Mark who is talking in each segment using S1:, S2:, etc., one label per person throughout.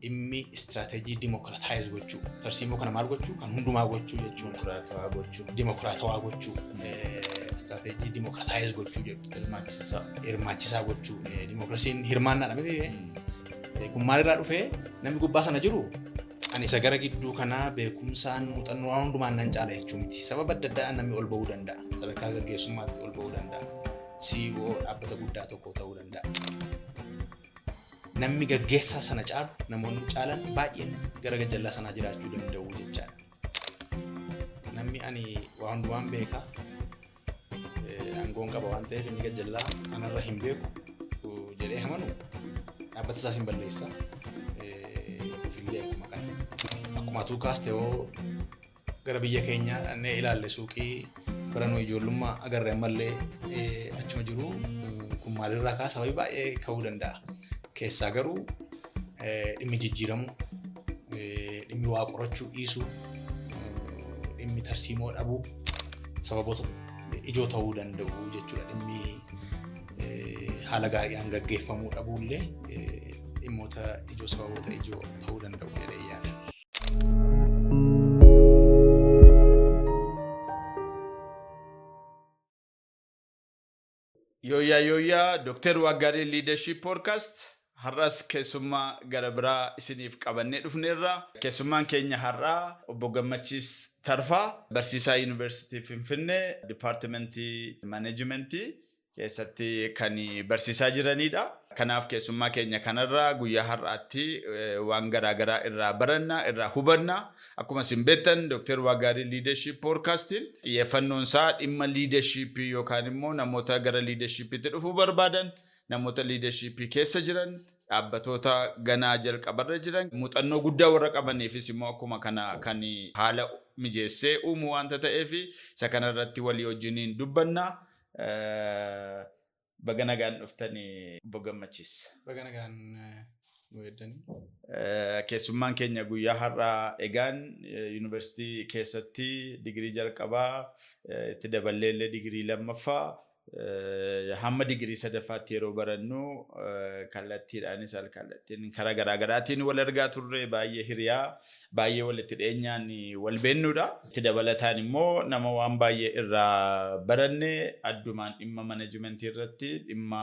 S1: Dhimmi istiraatejii democratize gochuu, tarsiimoo kana maal gochuu, kan hundumaa gochuu jechuudha.
S2: Dimokiraatawaa gochuu.
S1: Dimokiraatawaa gochuu, istiraatejii democratize gochuu jedhu.
S2: Hirmaachisaa.
S1: Hirmaachisaa gochuu. Dimokiraasiin hirmaannaadha miti. Kun maalirraa dhufee? Namni gubbaa sana jiru ani isa gara gidduu kanaa beekumsaan, muuxannoo, waan hundumaan nan caala jechuu miti. Sababa adda addaan namni ol ba'uu danda'a. Sadarkaa gaggeessummaatti ol ba'uu danda'a. CEO dhaabbata guddaa tokko ta'uu danda'a. Namni gaggeessaa sana caalu, namoonni caalan baay'een gara gajjallaa sanaa jiraachuu danda'u jechaadha. Namni ani waa hundumaan beeka, aangoon qaba waan ta'eef inni gajjallaa anarra hin beeku jedhee amanu dhaabbata isaas hin balleessa. Ofillee akkuma kana. Akkuma atuu kaaste, yoo gara biyya keenyaa dhannee ilaalle, suuqii bara nu ijoollummaa agarre ammallee achuma jiru. Kun maalirraa kaa? Sababii baay'ee ka'uu danda'a. Keessaa garuu dhimmi jijjiiramu, dhimmi waa qorachuu dhiisuu, dhimmi tarsiimoo dhabuu sababoota ijoo ta'uu danda'u jechuudha. Dhimmi haala gaariidhaan gaggeeffamuu dhabuullee dhimmoota ijoo, sababoota ijoo ta'uu danda'u jedhee yaada.
S2: Yooyyaa yooyyaa, Dooktar Waaggaarii Leadership Podcast har'as keessummaa gara biraa isiniif qabannee dhufneerra. Keessummaan keenya har'aa obbo Gammachiis Tarfaa, barsiisaa Yuunivarsiitii Finfinnee, Dipaartimentii Maaneejimentii keessatti kan barsiisaa jiranidha. Kanaaf keessummaa keenya kanarraa guyyaa har'aatti waan garaa garaa irraa baranna, irraa hubanna. Akkuma isin beektan, Dooktar Waaggaarii Leadership Podcastiin xiyyeeffannoon isaa dhimma leadershipii yookaan immoo namoota gara leadershipiitti dhufuu barbaadan, namoota leadershipii keessa jiran, dhaabbatoota ganaa jalqabarra jiran, muuxannoo guddaa warra qabaniifis immoo akkuma kana kan haala mijeessee uumu waanta ta'eef isa kanarratti walii wajjiniin dubbanna. Baga nagaan dhuftanii, obbo Gammachiis.
S1: Baga nagaan nu eeddanii.
S2: Keessummaan keenya guyyaa har'aa egaan yuunivarsiitii keessatti digirii jalqabaa, itti daballee illee digirii lammaffaa, hamma digirii sadaffaatti yeroo barannu kallattiidhaanis alkallattiin karaa garaa garaatiin wal argaa turre, baay'ee hiriyaa baay'ee walitti dhiyeenyaan wal beennudha. Itti dabalataan immoo nama waan baay'ee irraa baranne, addumaan dhimma manajimentii irratti, dhimma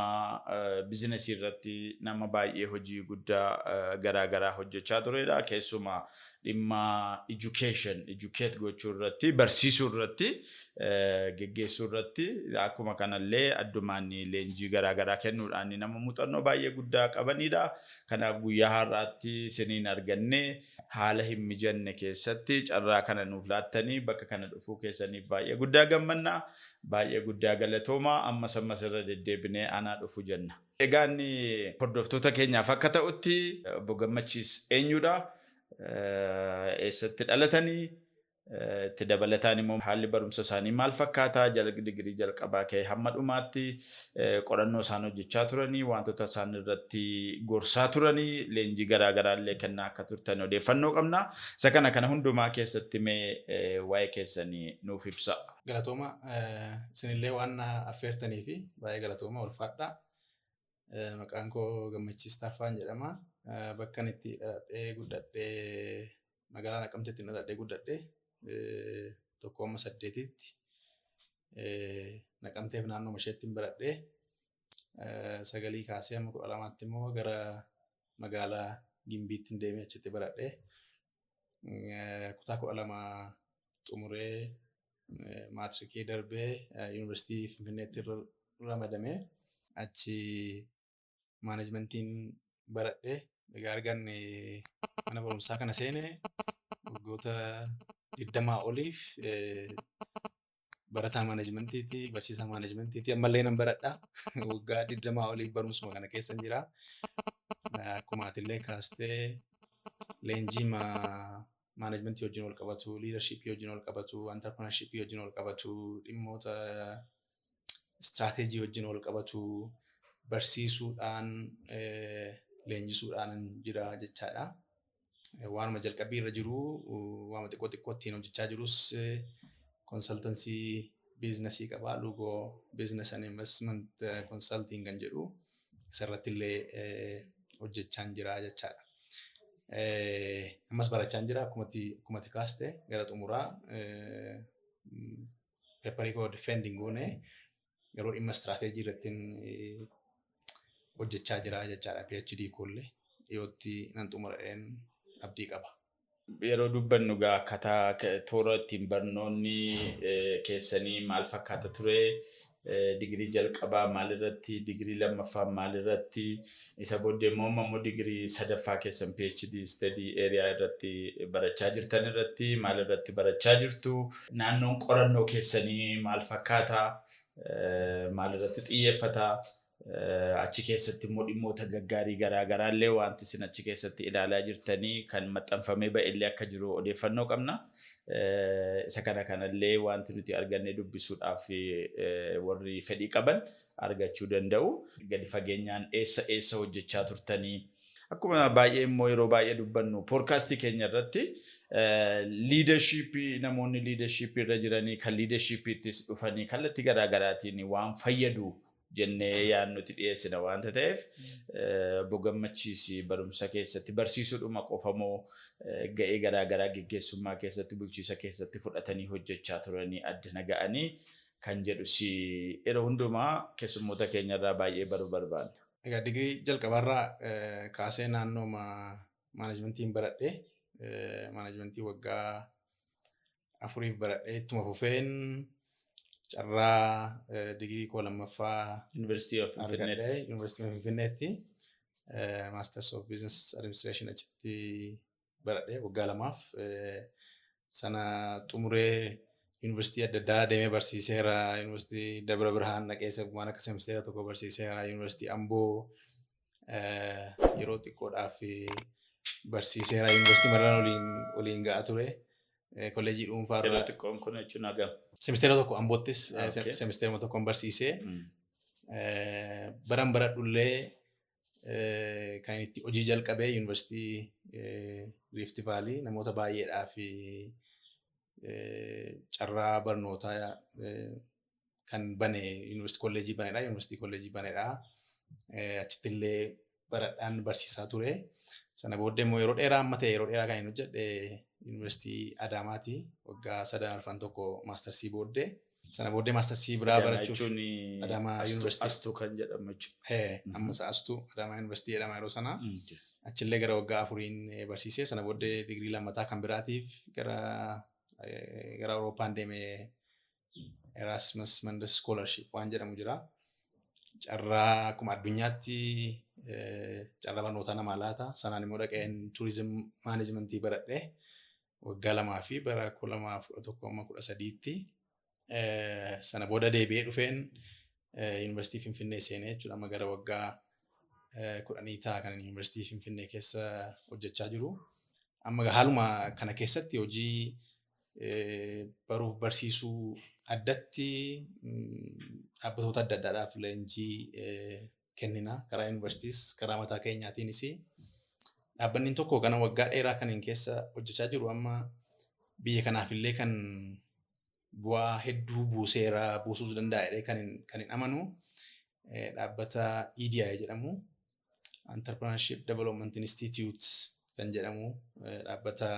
S2: bizinesii irratti nama baay'ee hojii guddaa garaa garaa hojjechaa turedha. Keessumaa dhimma education, educate gochuu irratti, barsiisuu irratti, geggeessuu irratti, akkuma kanallee addumaan leenjii garaa garaa kennuudhaan nama muuxannoo baay'ee guddaa qabanidha. Kanaaf guyyaa har'aatti isiniin argannee haala hin mijanne keessatti carraa kana nuuf laattanii bakka kana dhufuu keessaniif baay'ee guddaa gammanna. Baay'ee guddaa galatooma. Ammas ammas irra deddeebinee anaa dhufu jenna. Egaan hordoftoota keenyaaf akka ta'utti, obbo Gammachiis eenyudha? Eessatti dhalatanii? Itti dabalataan immoo haalli barumsa isaanii maal fakkaata? Digirii jalqabaa ka'ee hamma dhumaatti qorannoo isaan hojjechaa turanii, wantoota isaan irratti gorsaa turanii, leenjii garaa garaa illee kennaa akka turtan odeeffannoo qabna. Isa kana hundumaa keessatti mee waa'ee keessanii nuuf ibsa.
S1: Galatooma, isinillee waan affeertanii fi baay'ee galatooma, ulfaadha. Maqaan koo Gammachiis Tarfaan jedhama. Bakka inni itti dhaladhee guddadhee magaalaa Naqamteetti dhaladhee guddadhee, 1 hamma 8tti Naqamteef naannoo isheetti baradhee, 9 kaasee hamma 12tti immoo gara magaalaa Gimbiitti deemee achitti baradhee, kutaa 12 xumuree, maatirikii darbee, yuunivarsiitii Finfinneetti ramadamee achi maaneejmentiin baradhee. Egaa arganne mana barumsaa kana seene waggoota 20 oliif barataa maaneejmentiiti, barsiisaa maaneejmentiiti, ammallee nan baradha. Waggaa 20 oliif barumsuma kana keessa jira. Akkuma atillee kaastee, leenjii maaneejmentii wajjin wal qabatu, leadershipii wajjin wal qabatu, entrepreneurshipii wajjin wal qabatu, dhimmoota istiraateejii wajjin wal qabatu barsiisuudhaan, leenjisuudhaan jira jechaadha. Waanuma jalqabbii irra jiru, waanuma xiqqoo xiqqoo ittiin hojjechaa jirus, consultancy biizinasii qaba. Lugoo Business and Investment Consulting kan jedhu isarratti illee hojjechaa jira jechaadha. Ammas barachaa jira, akkumatti kaaste gara xumuraa paperii koo defending goone, yeroo dhimma strategy irratti hojjechaa jira jechaadha. PhD koollee dhiyootti nan xumuradheen abdii qaba.
S2: Yeroo dubbannu gaa akkaataa toora ittiin barnoonni keessanii maal fakkaata ture? Digirii jalqabaa maalirratti, digirii lammaffaa maalirratti, isa booddee immoo digirii sadaffaa keessan PhD study area irratti barachaa jirtan irratti maalirratti barachaa jirtu? Naannoon qorannoo keessanii maal fakkaata? Maalirratti xiyyeeffata? Achi keessatti immoo dhimmoota gaggaarii garaa garaallee wanti isin achi keessatti ilaalaa jirtanii kan maxxanfamee ba'ellee akka jiru odeeffannoo qabna. Isa kana kanallee wanti nuti argannee dubbisuudhaaf warri fedhii qaban argachuu danda'u. Gadi fageenyaan eessa eessa hojjechaa turtanii? Akkuma baay'ee immoo yeroo baay'ee dubbannu podcastii keenya irratti, leadershipii, namoonni leadershipii irra jiranii kan leadershipiittis dhufanii kallattii garaa garaatiin waan fayyadu jennee yaadnuti dhiyeessina waanta ta'eef, obbo Gammachiisi barumsa keessatti barsiisuudhuma qofamoo ga'ee garaa garaa geggeessummaa keessatti, bulchiisa keessatti fudhatanii hojjechaa turanii addana ga'anii kan jedhus yeroo hundumaa keessummoota keenyarraa baay'ee baruu barbaanna.
S1: Egaa digirii jalqabarraa kaasee naannoo managementiin baradhee, managementii waggaa 4f baradhee, ittuma fufeen carraa digirii koo lammaffaa
S2: University of
S1: argadhee
S2: Finfinneetti.
S1: University of Finfinneetti Masters of Business Administration achitti baradhee waggaa 2f. Sana xumuree yuunivarsiitii adda addaa deemee barsiiseera. Yuunivarsiitii Dabra Birhaan dhaqee waan akka seemisteera tokko barsiiseera. Yuunivarsiitii Amboo yeroo xiqqoodhaaf barsiiseera. Yuunivarsiitii Marraan oliin ga'aa ture. Kolleejjii dhuunfaa
S2: Yeroo
S1: irraa
S2: xiqqoon kun jechuun hagam?
S1: Seemisteera tokko Amboottis seemisteera tokkoon barsiisee, baran baradhullee kan itti hojii jalqabee yuunivarsiitii Rift Valley namoota baay'eedhaa fi carraa barnootaa kan bane yuunivarsiitii kolleejjii banedha. Yuunivarsiitii kolleejjii banedha. Achitti illee baradhaan barsiisaa ture. Sana booddee immoo yeroo dheeraa amma ta'e, yeroo dheeraa kan hin hojjedhe yuunivarsiitii Adaamaati. Waggaa sadan arfan tokko mastersii booddee. Sana booddee mastersii biraa
S2: Adaamaa
S1: barachuuf
S2: jechuun
S1: Adaamaa
S2: Astuu
S1: Yuunivarsiitii.
S2: Astuu kan jedhamu jechuudha.
S1: Amma Astuu Adaamaa Yuunivarsiitii jedhama yeroo sana. Achillee gara waggaa 4n barsiisee, sana booddee digirii lammataa kan biraatiif gara Awurooppaan deemee, Erasmus Mundus Scholarship waan jedhamu jira. Carraa akkuma addunyaatti carraa barnootaa namaa laata. Sanaan immoo dhaqeen tourism managementii baradhee waggaa 2 fi bara 2011 amma 13tti. Sana booda deebi'ee dhufeen yuunivarsiitii Finfinnee seenee jechuudha. Amma gara waggaa 10 ta'a kan yuunivarsiitii Finfinnee keessa hojjechaa jiru. Amma haaluma kana keessatti hojii baruuf barsiisuu addatti dhaabbatoota adda addaadhaaf leenjii kennina karaa yuunivarsiitiis karaa mataa keenyaatiinis. Dhaabbanni tokko kana waggaa dheeraa kan hin keessa hojjechaa jiru, amma biyya kanaaf illee kan bu'aa hedduu buuseera, buusuus danda'a jedhee kan hin amanu, dhaabbata EDI jedhamu, Entrepreneurship Development Institute kan jedhamu, dhaabbata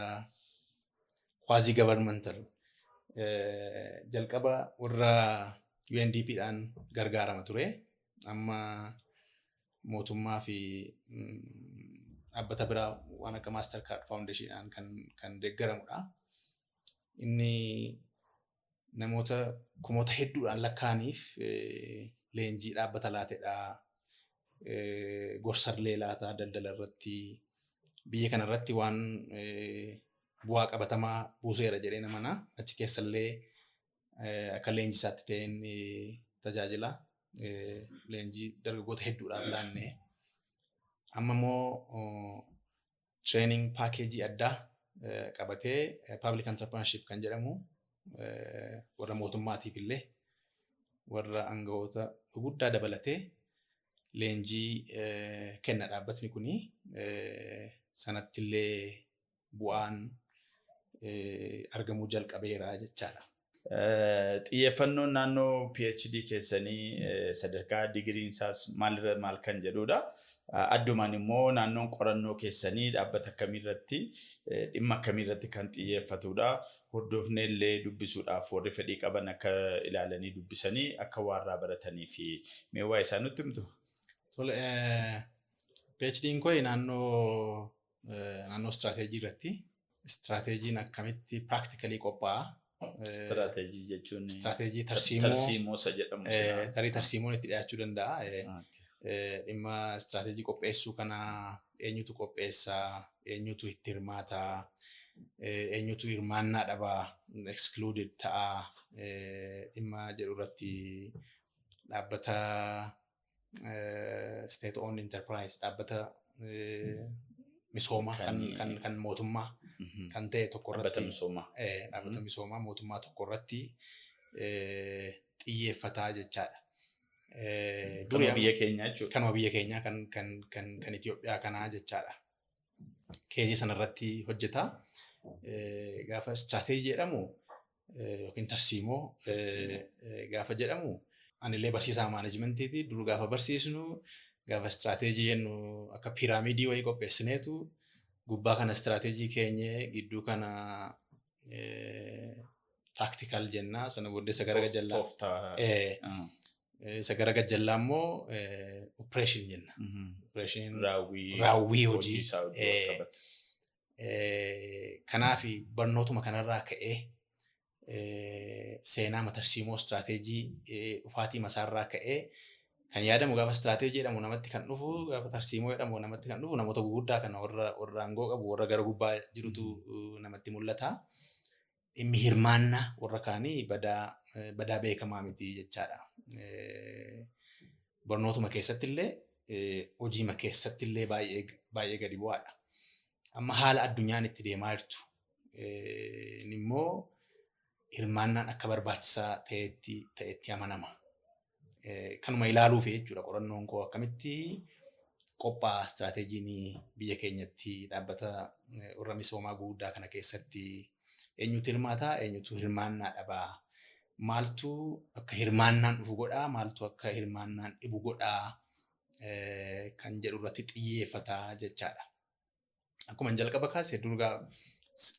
S1: quasi governmental jalqaba warra UNDP dhaan gargaarama ture. Amma mootummaa fi dhaabbata biraa waan akka Mastercard Foundation'dhaan kan deeggaramudha. Inni namoota kumoota hedduudhaan lakkaa'aniif leenjii dhaabbata laatedha. Gorsallee laata daldala irratti, biyya kana irratti waan bu'aa qabatamaa buuseera jedhee namana. Achi keessallee akka leenjisaatti ta'een tajaajila. Leenjii dargaggoota hedduudhaaf laanne. Amma immoo training packageii addaa qabatee public entrepreneurship kan jedhamu warra mootummaatiif illee warra aangawoota guguddaa dabalatee leenjii kenna dhaabbatni kuni. Sanatti illee bu'aan argamuu jalqabeera jechaadha.
S2: Xiyyeeffannoon naannoo PhD keessanii sadarkaa digiriin isaas maalirra maal kan jedhudha. Addumaan immoo naannoon qorannoo keessanii dhaabbata akkamiirratti, dhimma akkamiirratti kan xiyyeeffatudha. Hordofnee illee dubbisuudhaaf warri fedhii qaban akka ilaalanii dubbisanii akka waarraa baratanii fi mee waa isaan nutti himtu?
S1: Tole, PhD'n koo naannoo istiraateejii irratti. Istiraateejiin akkamitti practically qophaa'a?
S2: Istiraateejii jechuun
S1: Istiraateejii tarsiimoo.
S2: Tarsiimoo isa jedhamu.
S1: Tarii tarsiimoon itti dhiyaachuu danda'a. Dhimma istiraateejii qopheessuu kana eenyutu qopheessaa? Eenyutu itti hirmaataa? Eenyutu hirmaannaa dhabaa? Excluded ta'aa? Dhimma jedhu irratti dhaabbata state owned enterprise, dhaabbata misoomaa kan mootummaa kan ta'e tokko irratti.
S2: Dhaabbata misoomaa.
S1: Dhaabbata misoomaa mootummaa tokko irratti xiyyeeffataa jechaadha.
S2: Kanuma biyya keenyaa jechuudha.
S1: Kanuma biyya keenyaa kan Itoophiyaa kanaa jechaadha. Case sanarratti hojjeta. Gaafa istiraateejii jedhamu yookiin tarsiimoo gaafa jedhamu, anillee barsiisaa maanajimantiiti. Dur gaafa barsiisnu, gaafa istiraateejii jennu akka piiraamidii wayii qopheessineetu gubbaa kana istiraateejii keenyee, gidduu kana tactical jennaa, sana booddee isa gara gajjallaa. Isa gara gajjallaa immoo operation jenna. Operation raawwii hojii. Kanaaf barnootuma kanarraa ka'ee, seenaa tarsiimoo istiraateejii dhufaatii masaarraa ka'ee kan yaadamu, gaafa istiraateejii jedhamu namatti kan dhufu, gaafa tarsiimoo jedhamu namatti kan dhufu, namoota guguddaa kana, warra aangoo qabu, warra gara gubbaa jirutu namatti mul'ata. Dhimmi hirmaannaa warra kaanii badaa beekamaa miti jechaadha. Barnootuma keessatti illee, hojiima keessatti illee baay'ee baay'ee gadi bu'aadha. Amma haala addunyaan itti deemaa jirtu immoo hirmaannaan akka barbaachisaa ta'etti amanama. Kanuma ilaaluuf jechuudha qorannoon koo, akkamitti qophaa'a istiraateejiin biyya keenyatti, dhaabbata warra misoomaa gurguddaa kana keessatti eenyutu hirmaataa, eenyutu hirmaannaa dhabaa, maaltu akka hirmaannaan dhufu godhaa, maaltu akka hirmaannaan dhibu godhaa kan jedhu irratti xiyyeeffataa jechaadha. Akkuma jalqaba kaase, durgaa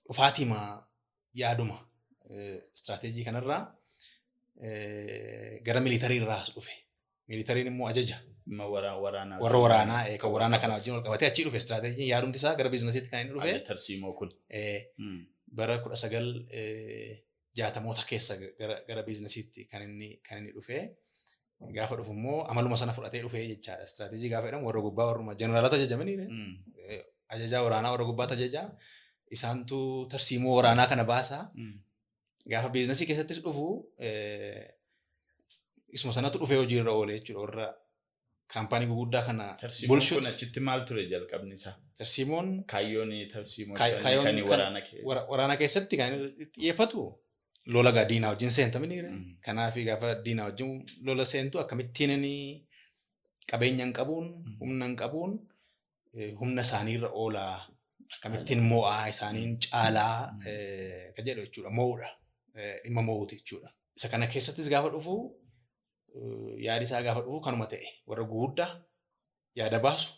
S1: dhufaatiima yaaduma istiraateejii kanarraa gara militarii irraa as dhufe. Militariin immoo ajaja.
S2: Waraanaa.
S1: Warra waraanaa kan waraana kana wajjin wal qabatee achii dhufe istiraateejiin, yaadumti isaa gara biizinasiitti kan inni dhufe.
S2: Tarsiimoo kun.
S1: Bara 1960moota keessa gara biizinasiitti kan inni dhufe. Gaafa dhufu immoo amaluma sana fudhatee dhufe jechaadha. Istiraateejii gaafa jedhamu warra gubbaa, warruma jeneraalota ajajamanii, ajajaa waraanaa warra gubbaatti ajajaa. Isaantu tarsiimoo waraanaa kana baasaa. Gaafa biizinasii keessattis dhufu isuma sanatu dhufee hojiirra oole jechuudha, warra kaampaanii guguddaa kana
S2: Tarsiimoon kun achitti maal ture jalqabni isaa?
S1: Tarsiimoon
S2: Kaayyoon tarsiimoo kan waraana keessa.
S1: Waraana keessatti kan inni xiyyeeffatu lola gaa diinaa wajjin seentamini. Kanaaf gaafa diinaa wajjin lola seentu akkamittiin inni qabeenya hin qabuun, humna hin qabuun, humna isaaniirra oolaa, akkamittiin mo'aa, isaaniin caalaa kan jedhu jechuudha. Mo'uudha. Dhimma mo'uuti jechuudha. Isa kana keessattis gaafa dhufu, yaadi isaa gaafa dhufu kanuma ta'e, warra guguddaa yaada baasu,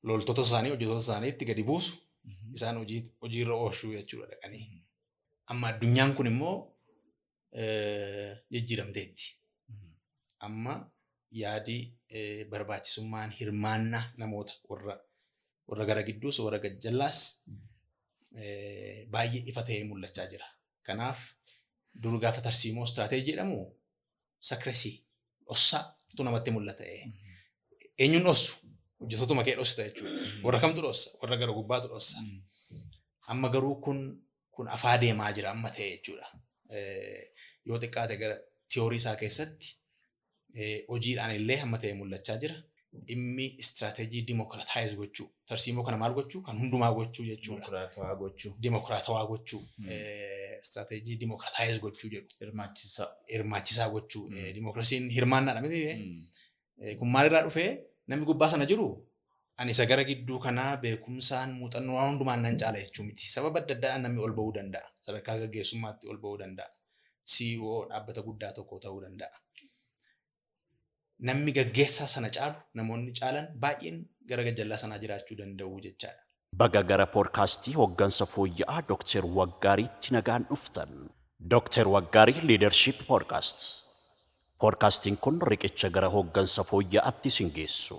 S1: loltoota isaanii, hojjettoota isaaniitti gadi buusu, isaan hojiirra oolchuu jechuudha dhaqanii. Amma addunyaan kun immoo jijjiiramteetti. Amma yaadi barbaachisummaan hirmaannaa namoota warra gara gidduus warra gajjallaas baay'ee ifa ta'ee mul'achaa jira. Kanaaf dur gaafa tarsiimoo istiraateejii jedhamu secrecy, dhossaatu namatti mul'ata. Eenyuun dhossu? Hojjettootuma kee dhossita jechuudha. Warra kamtu dhossa? Warra gara gubbaatu dhossa. Amma garuu kun afaa deemaa jira amma ta'e jechuudha. Yoo xiqqaate gara tiyoorii isaa keessatti, hojiidhaan illee hamma ta'e mul'achaa jira. Dhimmi istiraateejii democratize gochuu, tarsiimoo kana maal gochuu, kan hundumaa gochuu jechuudha.
S2: Dimokiraatawaa gochuu.
S1: Dimokiraatawaa gochuu. Istiraateejii democratize gochuu jedhu.
S2: Hirmaachisaa.
S1: Hirmaachisaa gochuu. Dimokiraasiin hirmaannaadha miti? Kun maalirraa dhufee? Namni gubbaa sana jiru ani isa gara gidduu kanaa beekumsaan, muuxannoo, waan hundumaan nan caala jechuu miti. Sababa adda addaan namni ol ba'uu danda'a. Sadarkaa gaggeessummaatti ol ba'uu danda'a. CEO dhaabbata guddaa tokko ta'uu danda'a. Namni gaggeessaa sana caalu, namoonni caalan baay'een gara gajjallaa sanaa jiraachuu danda'u jechaadha.
S3: Baga gara poodkaastii hooggansa fooyya'aa Dookter Waggaariitti nagaan dhuftan. Dookter Waggaarii Leadership Podcast. Poodkaastiin kun riqicha gara hooggansa fooyya'aatti isin geessu.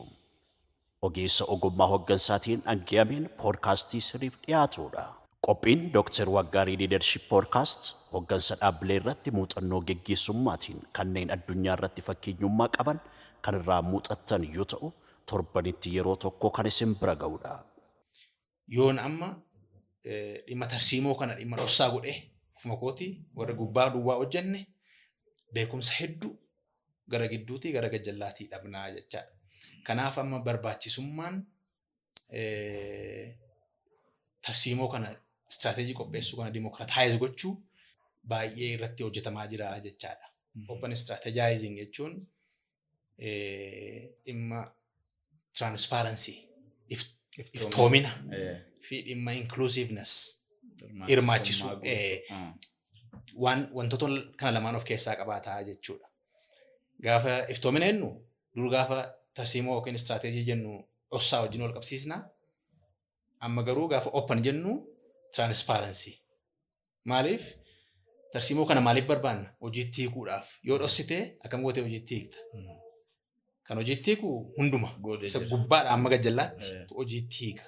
S3: Ogeessa ogummaa hooggansaatiin dhangiyameen poodkaastii isiniif dhiyaatudha. Qophiin Dookter Waggaarii Leadership Podcast hooggansa dhaabbilee irratti muuxannoo geggeessummaatiin kanneen addunyaa irratti fakkeenyummaa qaban kan irraa muuxattan yoo ta'u, torbanitti yeroo tokko kan isin bira ga'udha.
S1: Yoon amma dhimma tarsiimoo kana dhimma dhossaa godhee ofuma kooti warra gubbaa duwwaa hojjenne, beekumsa hedduu gara gidduutii gara gajjallaatii dhabnaa jechaadha. Kanaaf amma barbaachisummaan tarsiimoo kana, istirateejii qopheessuu kana democratize gochuu baay'ee irratti hojjetamaa jira jechaadha. Open strategizing jechuun dhimma transparency, iftoomina fi dhimma inclusiveness, hirmaachisuu, waan wantoota kana lamaan of keessaa qabaataa jechuudha. Gaafa iftoomina jennu, dur gaafa tarsiimoo yookiin istirateejii jennu dhossaa wajjin wal qabsiisna. Amma garuu gaafa open jennu transparency. Maaliif tarsiimoo kana maaliif barbaanna? Hojiitti hiikuudhaaf. Yoo dhossite akkam gootee hojiitti hiikta? Kan hojiitti hiiku hunduma. Isa gubbaadha amma gajjallaatti hojiitti hiika.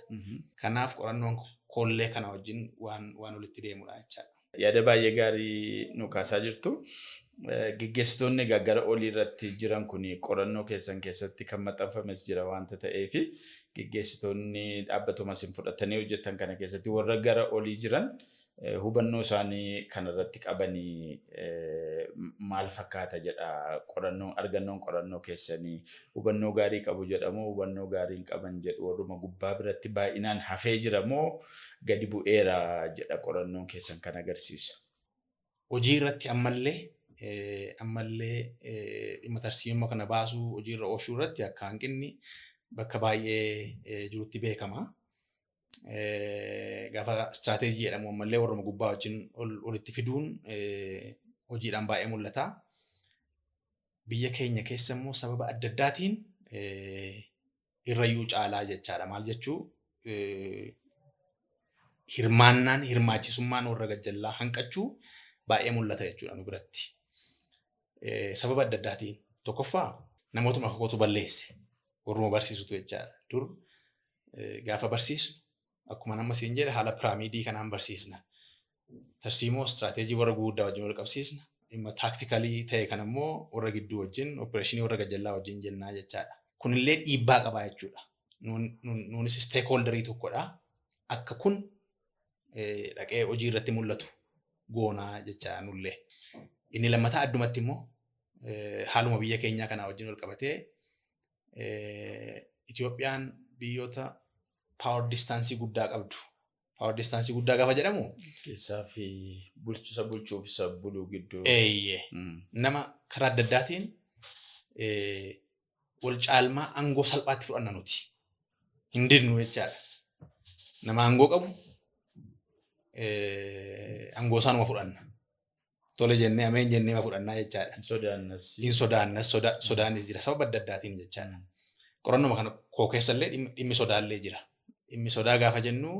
S1: Kanaaf qorannoon koollee kana wajjin waan walitti deemudha jechaadha.
S2: Yaada baay'ee gaarii nu kaasaa jirtu. Geggeessitoonni egaa gara olii irratti jiran kun qorannoo keessan keessatti kan maxxanfames jira waanta ta'eef, geggeessitoonni dhaabbatuma isin fudhatanii hojjetan kana keessatti warra gara olii jiran hubannoo isaanii kanarratti qabanii maal fakkaata jedha qorannoo, argannoon qorannoo keessanii? Hubannoo gaarii qabu jedhamoo hubannoo gaarii hin qaban jedhu? Warruma gubbaa biratti baay'inaan hafee jira moo gadi bu'eera jedha qorannoon keessan kan agarsiisu?
S1: Hojii irratti ammallee dhimma tarsiimoo kana baasuu, hojii irra oolchuu irratti akka hanqinni bakka baay'ee jirutti beekama. Gaafa istiraateejii jedhamu ammallee warruma gubbaa wajjin walitti fiduun hojiidhaan baay'ee mul'ata. Biyya keenya keessa immoo sababa adda addaatiin irrayyuu caalaa jechaadha. Maal jechuu, hirmaannaan, hirmaachisummaan warra gajjallaa hanqachuu baay'ee mul'ata jechuudha nu biratti. Sababa adda addaatiin, tokkoffaa namootuma akka kootu balleesse, warruma barsiisutu jechaadha. Dur gaafa barsiisnu akkuma nama siin jedhe haala piraamiidii kanaan barsiisna. Tarsiimoo, istiraateejii warra guguddaa wajjin wal qabsiisna. Dhimma tacticalii ta'e kan ammoo warra gidduu wajjin, operationii warra gajjallaa wajjin jennaa jechaadha. Kunillee dhiibbaa qabaa jechuudha. Nuunis stakeholderii tokkodha. Akka kun dhaqee hojii irratti mul'atu goonaa jecha nullee. Inni lammataa addumatti immoo haaluma biyya keenyaa kanaa wajjin wal qabatee Itoophiyaan biyyoota power distanceii guddaa qabdu. Power distanceii guddaa gaafa jedhamu
S2: Keessaa fi bulchisa bulchuuf isa buluu gidduu.
S1: Eeyyee. Nama karaa adda addaatiin wal caalmaa aangoo salphaatti fudhanna nuti. Hin didnu jechaadha. Nama aangoo qabu aangoo isaanuma fudhanna. Tole jennee, ameen jennee fudhannaa jechaadha.
S2: Sodaannas.
S1: Hin sodaannas, sodaanis jira sababa adda addaatiin jechaadha. Qorannuma kana koo keessallee dhimmi sodaallee jira. Dhimmi sodaa gaafa jennu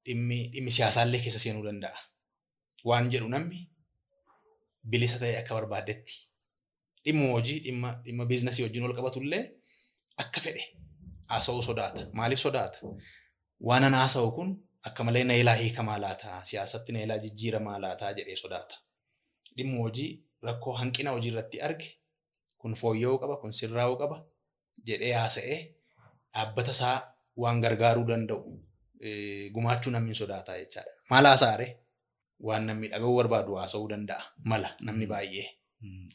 S1: dhimmi siyaasaallee keessa seenuu danda'a. Waan jedhu namni bilisa ta'e akka barbaadetti dhimma hojii, dhimma businessii wajjin wal qabatullee akka fedhe haasa'uu sodaata. Maaliif sodaata? Waan ana haasa'u kun akka malee na ilaa hiikamaa laata? Siyaasatti na ilaa jijjiiramaa laata jedhee sodaata. Dhimma hojii, rakkoo hanqina hojii irratti arge, kun fooyya'uu qaba, kun sirraa'uu qaba jedhee haasa'ee dhaabbata isaa waan gargaaruu danda'u gumaachuu namni hin sodaata jechaadha. Maal haasa'are? Waan namni dhaga'uu barbaadu haasa'uu danda'a mala namni baay'ee.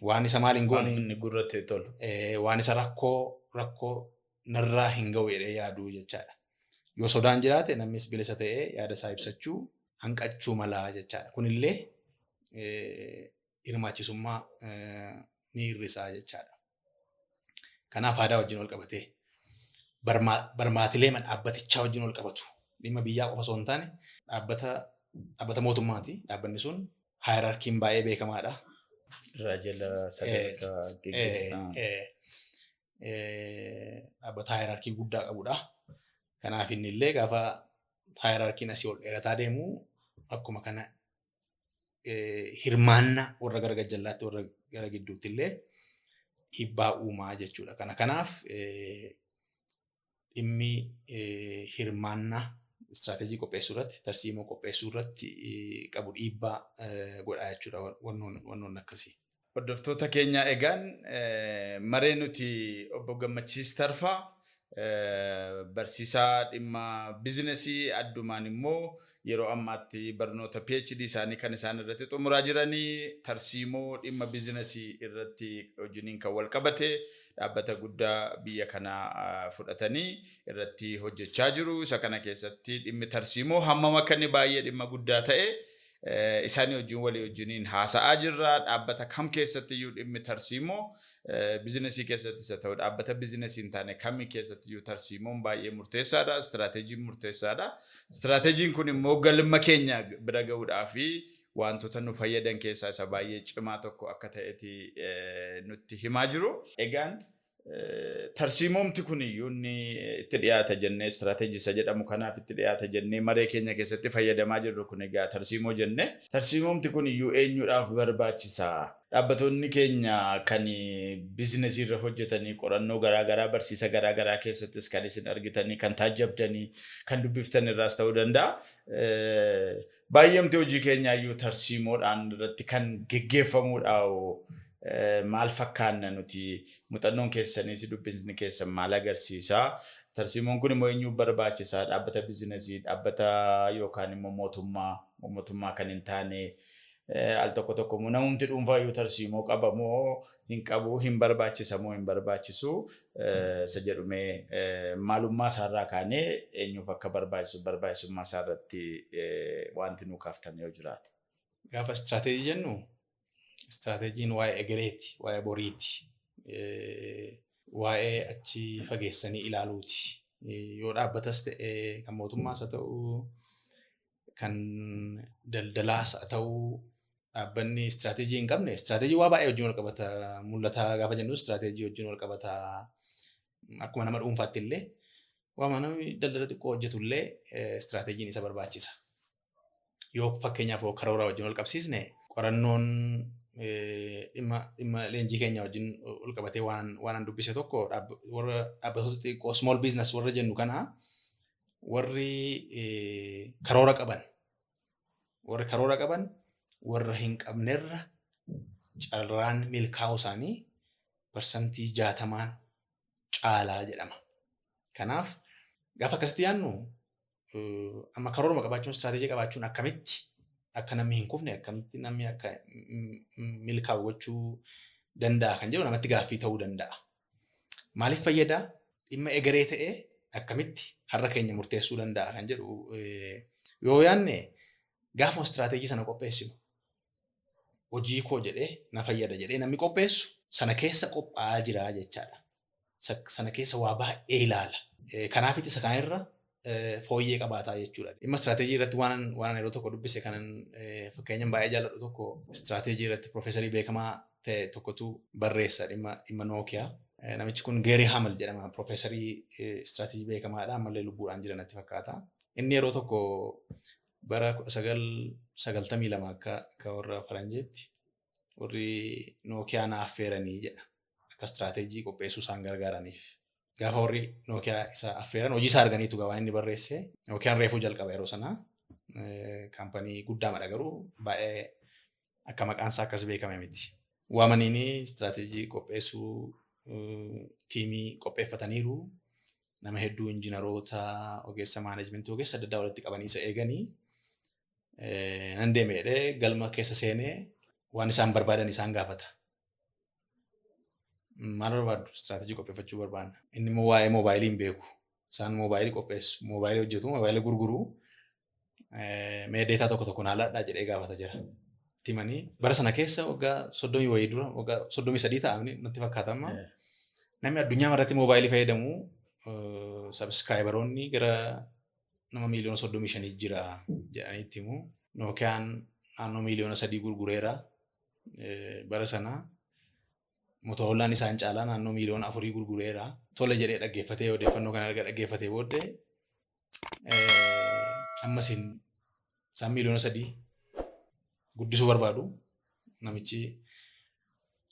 S1: Waan isa maal hin goone
S2: Waan inni gurratti tolu.
S1: Waan isa rakkoo narraa hin ga'u jedhee yaaduu jechaadha. Yoo sodaan jiraate namnis bilisa ta'ee yaada isaa ibsachuu hanqachuu mala jechaadha. Kunillee hirmaachisummaa ni hir'isaa jechaadha. Kanaaf aadaa wajjin wal qabatee, barmaatilee dhaabbatichaa wajjin wal qabatu, dhimma biyyaa qofa osoo hin taane dhaabbata mootummaati. Dhaabbanni sun Hierarchyn baay'ee beekamaadha.
S2: Irraa jala sadarkaa geggeessaa.
S1: Dhaabbata hierarchy guddaa qabudha. Kanaaf inni illee gaafa hierarchyn asii ol dheerataa deemu akkuma kana hirmaannaa warra gara gajjallaatti, warra gara gidduutti illee dhiibbaa uumaa jechuudha. Kanaaf dhimmi hirmaannaa istiraatejii qopheessuu irratti, tarsiimoo qopheessuu irratti qabu dhiibbaa godhaa jechuudha wannoon akkasii.
S2: Hordoftoota keenya, egaan maree nuti obbo Gammachiis Tarfaa, barsiisaa dhimma bizinesii, addumaan immoo yeroo ammaatti barnoota PhD isaanii kan isaan irratti xumuraa jiranii tarsiimoo dhimma bizinesii irratti hojiin kan wal qabate dhaabbata guddaa biyya kanaa fudhatanii irratti hojjechaa jiru. Isa kana keessatti dhimmi tarsiimoo hammam akka inni baay'ee dhimma guddaa ta'e isaanii wajjin walii wajjiniin haasa'aa jirra. Dhaabbata kam keessatti iyyuu dhimmi tarsiimoo, bizinesii keessattis haa ta'u dhaabbata bizinesii hin taane kamii keessatti iyyuu, tarsiimoon baay'ee murteessaadha. Istiraateejiin murteessaadha. Istiraateejiin kun immoo galma keenya bira gahuudhaa fi wantoota nu fayyadan keessaa isa baay'ee cimaa tokko akka ta'eeti nutti himaa jiru. Egaan tarsiimoomti kun iyyuu inni itti dhiyaata jennee, istiraateejii isa jedhamu kanaaf itti dhiyaata jennee maree keenya keessatti fayyadamaa jirru kun, egaa tarsiimoo jenne. Tarsiimoomti kun iyyuu eenyuudhaaf barbaachisaa? Dhaabbatoonni keenya kan bizinesii irra hojjetanii qorannoo garaagaraa, barsiisa garaagaraa keessattis kan isin argitanii, kan taajjabdanii, kan dubbiftan irraas ta'uu danda'a. Baay'eemti hojii keenya iyyuu tarsiimoodhaan irratti kan geggeeffamudha. Maal fakkaanna nuti? Muuxannoon keessaniis dubbisni keessan maal agarsiisa? Tarsiimoon kun immoo eenyuuf barbaachisaa? Dhaabbata bizinesii, dhaabbata yookaan immoo mootummaa, mootummaa kan hin taane, al tokko tokko immoo namumti dhuunfaa iyyuu tarsiimoo qaba moo hin qabu, hin barbaachisa moo hin barbaachisu isa jedhumee, maalummaa isaarraa kaanee eenyuuf akka barbaachisu, barbaachisummaa isaarratti wanti nu kaaftan yoo jiraate.
S1: Gaafa istiraateejii jennu, istiraateejiin waa'ee egereeti, waa'ee boriiti, waa'ee achi fageessanii ilaaluuti. Yoo dhaabbatas ta'e, kan mootummaas haa ta'u, kan daldalaas haa ta'u, dhaabbanni istiraateejii hin qabne, istiraateejii waa baay'ee wajjin wal qabata. Mul'ata gaafa jennu istiraateejii wajjin wal qabata. Akkuma nama dhuunfaatti illee, waama namni daldala xiqqoo hojjetu illee istiraateejiin isa barbaachisa. Yoo fakkeenyaaf karoora wajjin wal qabsiisne, qorannoon dhimma leenjii keenya wajjin wal qabatee waan an dubbise tokko, warra dhaabbatoota xixiqqoo, small business warra jennu kana, warri karoora qaban warra hin qabnerra carraan milkaa'uu isaanii 60% caalaa jedhama. Kanaaf gaafa akkasitti yaadnu, amma karooruma qabaachuun, istiraateejii qabaachuun akkamitti akka namni hin kufne, akkamitti namni akka milkaa'u gochuu danda'a kan jedhu namatti gaaffii ta'uu danda'a. Maaliif fayyadaa? Dhimma egeree ta'ee akkamitti har'a keenya murteessuu danda'a kan jedhu yoo yaadne, gaafuma istiraateejii sana qopheessinu, hojii koo jedhee na fayyada jedhee namni qopheessu sana keessa qophaa'aa jira jechaadha. Sana keessa waa baay'ee ilaala. Kanaafit isa kanarra fooyyee qabaataa jechuudha. Dhimma istiraateejii irratti waan yeroo tokko dubbise kanan fakkeenyaan baay'ee jaalladhu tokko, istiraateejii irratti piroofeesarii beekamaa ta'e tokkotu barreessa dhimma Nookiyaa. Namichi kun Geerii Hamel jedhama. Piroofeesarii istiraateejii beekamaadha. Ammallee lubbuudhaan jira natti fakkaata. Inni yeroo tokko bara 1992 akka warra faranjiitti warri Nookiyaa na affeeranii jedha. Akka istiraateejii qopheessuu isaan gargaaraniif. Gaafa warri Nookiyaa isa affeeran, hojii isaa arganiitu waan inni barreesse. Nookiyaan reefuu jalqaba yeroo sanaa. Kaampanii guddaa madha, garuu baay'ee akka maqaan isaa akkas beekame miti. Waamaniini istiraateejii qopheessuu tiimii qopheeffataniiru. Nama hedduu, injiinaroota, ogeessa maaneejmentii, ogeessa adda addaa walitti qabanii isa eeganii, nan deeme jedhee galma keessa seenee waan isaan barbaadan isaan gaafata. Maal barbaaddu? Istiraateejii qopheeffachuu barbaanna. Inni immoo waa'ee moobaayilii hin beeku. Isaan moobaayilii qopheessu, moobaayilii hojjetu, moobaayilii gurguru. Mee data tokko tokko naa laadhaa jedhee gaafata jira. Timanii bara sana keessa, waggaa 30 wayii dura, waggaa 33 ta'a natti fakkaata amma. Namni addunyaa irratti moobaayilii fayyadamu, subscriberoonni gara nama miiliyoona 35 jira jedhanii itti himu. Nookiyaan Naannoo 3 miiliyoona gurgureera. Bara sana Motoroolaan isaan caalaa naannoo 4 miiliyoona gurgureera. Tole jedhee dhaggeeffatee, odeeffannoo kana erga dhaggeeffatee booddee, ammas isaan 3 miiliyoona guddisuu barbaadu. Namichi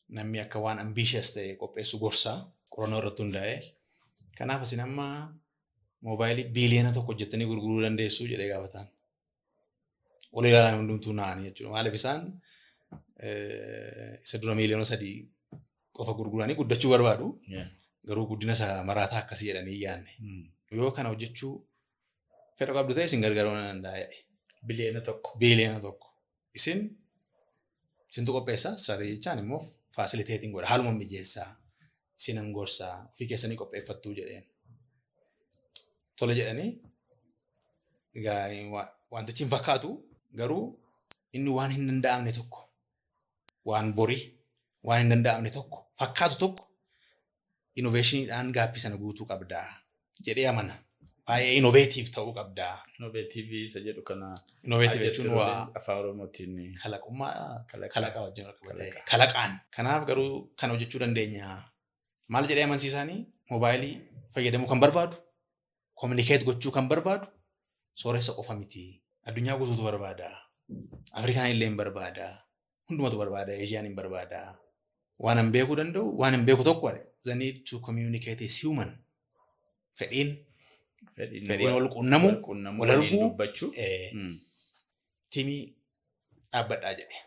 S1: namni akka waan ambitious ta'e qopheessu gorsaa qorannoo irratti hundaa'e. Kanaaf isin amma moobaayilii 1 biiliyoona hojjettanii gurguruu dandeessu jedhee gaafataan. Ol ilaalan, hundumtuu na'anii jechuudha. Maaliif, isaan isa dura 3 miiliyoona qofa gurguranii guddachuu barbaadu. Garuu guddina isa maraataa akkasii jedhanii hin yaadne. Yoo kana hojjechuu fedha qabdu ta'e, isin gargaaruu nan danda'a jedhe.
S2: 1 biliyoona.
S1: 1 biiliyoona. Isin isintu qopheessa, istiraateejichaan immoo facilitate godha, haaluma mijeessaa, isinan gorsaa, ofii keessanii qopheeffattuu jedheen. Tole jedhanii. Egaa wantichi hin fakkaatu, garuu inni waan hin danda'amne tokko, waan borii waan hin danda'amne tokko fakkaatu tokko innovationiidhaan gapii sana guutuu qabdaa jedhee amana. Baay'ee innovative ta'uu qabdaa.
S2: Innovative isa jedhu kana.
S1: Innovative jechuun waa
S2: Afaan Oromootiin.
S1: Kalaqummaa.
S2: Kalaqa.
S1: Kalaqa wajjin wal qabatee. Kalaqaan. Kanaaf garuu kan hojjechuu dandeenya. Maal jedhee amansiisaanii, moobaayilii fayyadamuu kan barbaadu, communicate gochuu kan barbaadu sooressa qofa miti. Addunyaa guutuutu barbaada. Afrikaan illee hin barbaada. Hundumatu barbaada. Eeshiyaan hin barbaada. Waan hin beekuu danda'u, waan hin beeku tokko, the need to communicate is human. Fedhiin fedhiin wal quunnamuu, wal
S2: waliin
S1: arguu,
S2: dubbachuu.
S1: Teamii dhaabbadhaa jedhe.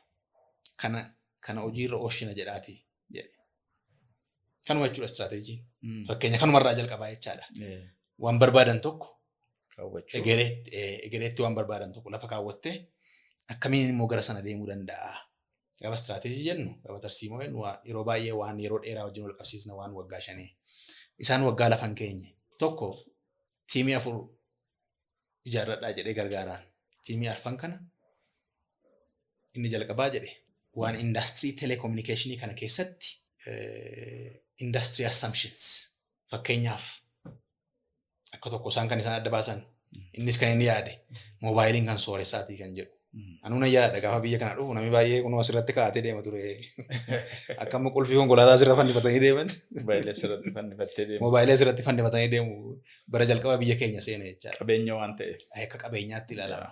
S1: Kana hojiirra oolchina jedhaati jedhe. Kanuma jechuudha istiraateejiin. Fakkeenya kanumarraa jalqabaa jechaadha. Waan barbaadan tokko
S2: Kaawwachuu.
S1: egereetti waan barbaadan tokko lafa kaawwattee, akkamiin immoo gara sana deemuu danda'a. Gaafa istiraateejii jennu, gaafa tarsiimoo jennu, yeroo baay'ee waan yeroo dheeraa wajjin wal qabsiisna, waan waggaa 5. Isaan waggaa lafan keenye. Tokko, teamii afur ijaarradhaa jedhee gargaaraan. Teamii arfan kana inni jalqabaa jedhe, waan indaastirii teleekominikeeshinii kana keessatti industry assumptions, fakkeenyaaf akka tokko isaan kan isaan adda baasan, innis kan inni yaade moobaayiliin kan sooressaatii kan jedhu. Anuu nan yaadadha, gaafa biyya kana dhufu namni baay'ee kunoo asirratti kaa'atee deema ture. Akka amma qulfii konkolaataa asirra fannifatanii deeman.
S2: Moobaayilii asirratti fannifattee deemu.
S1: Moobaayilii asirratti fannifatanii deemu bara jalqaba biyya keenya seene jechaadha.
S2: Qabeenya waan ta'eef.
S1: Akka qabeenyaatti ilaalama.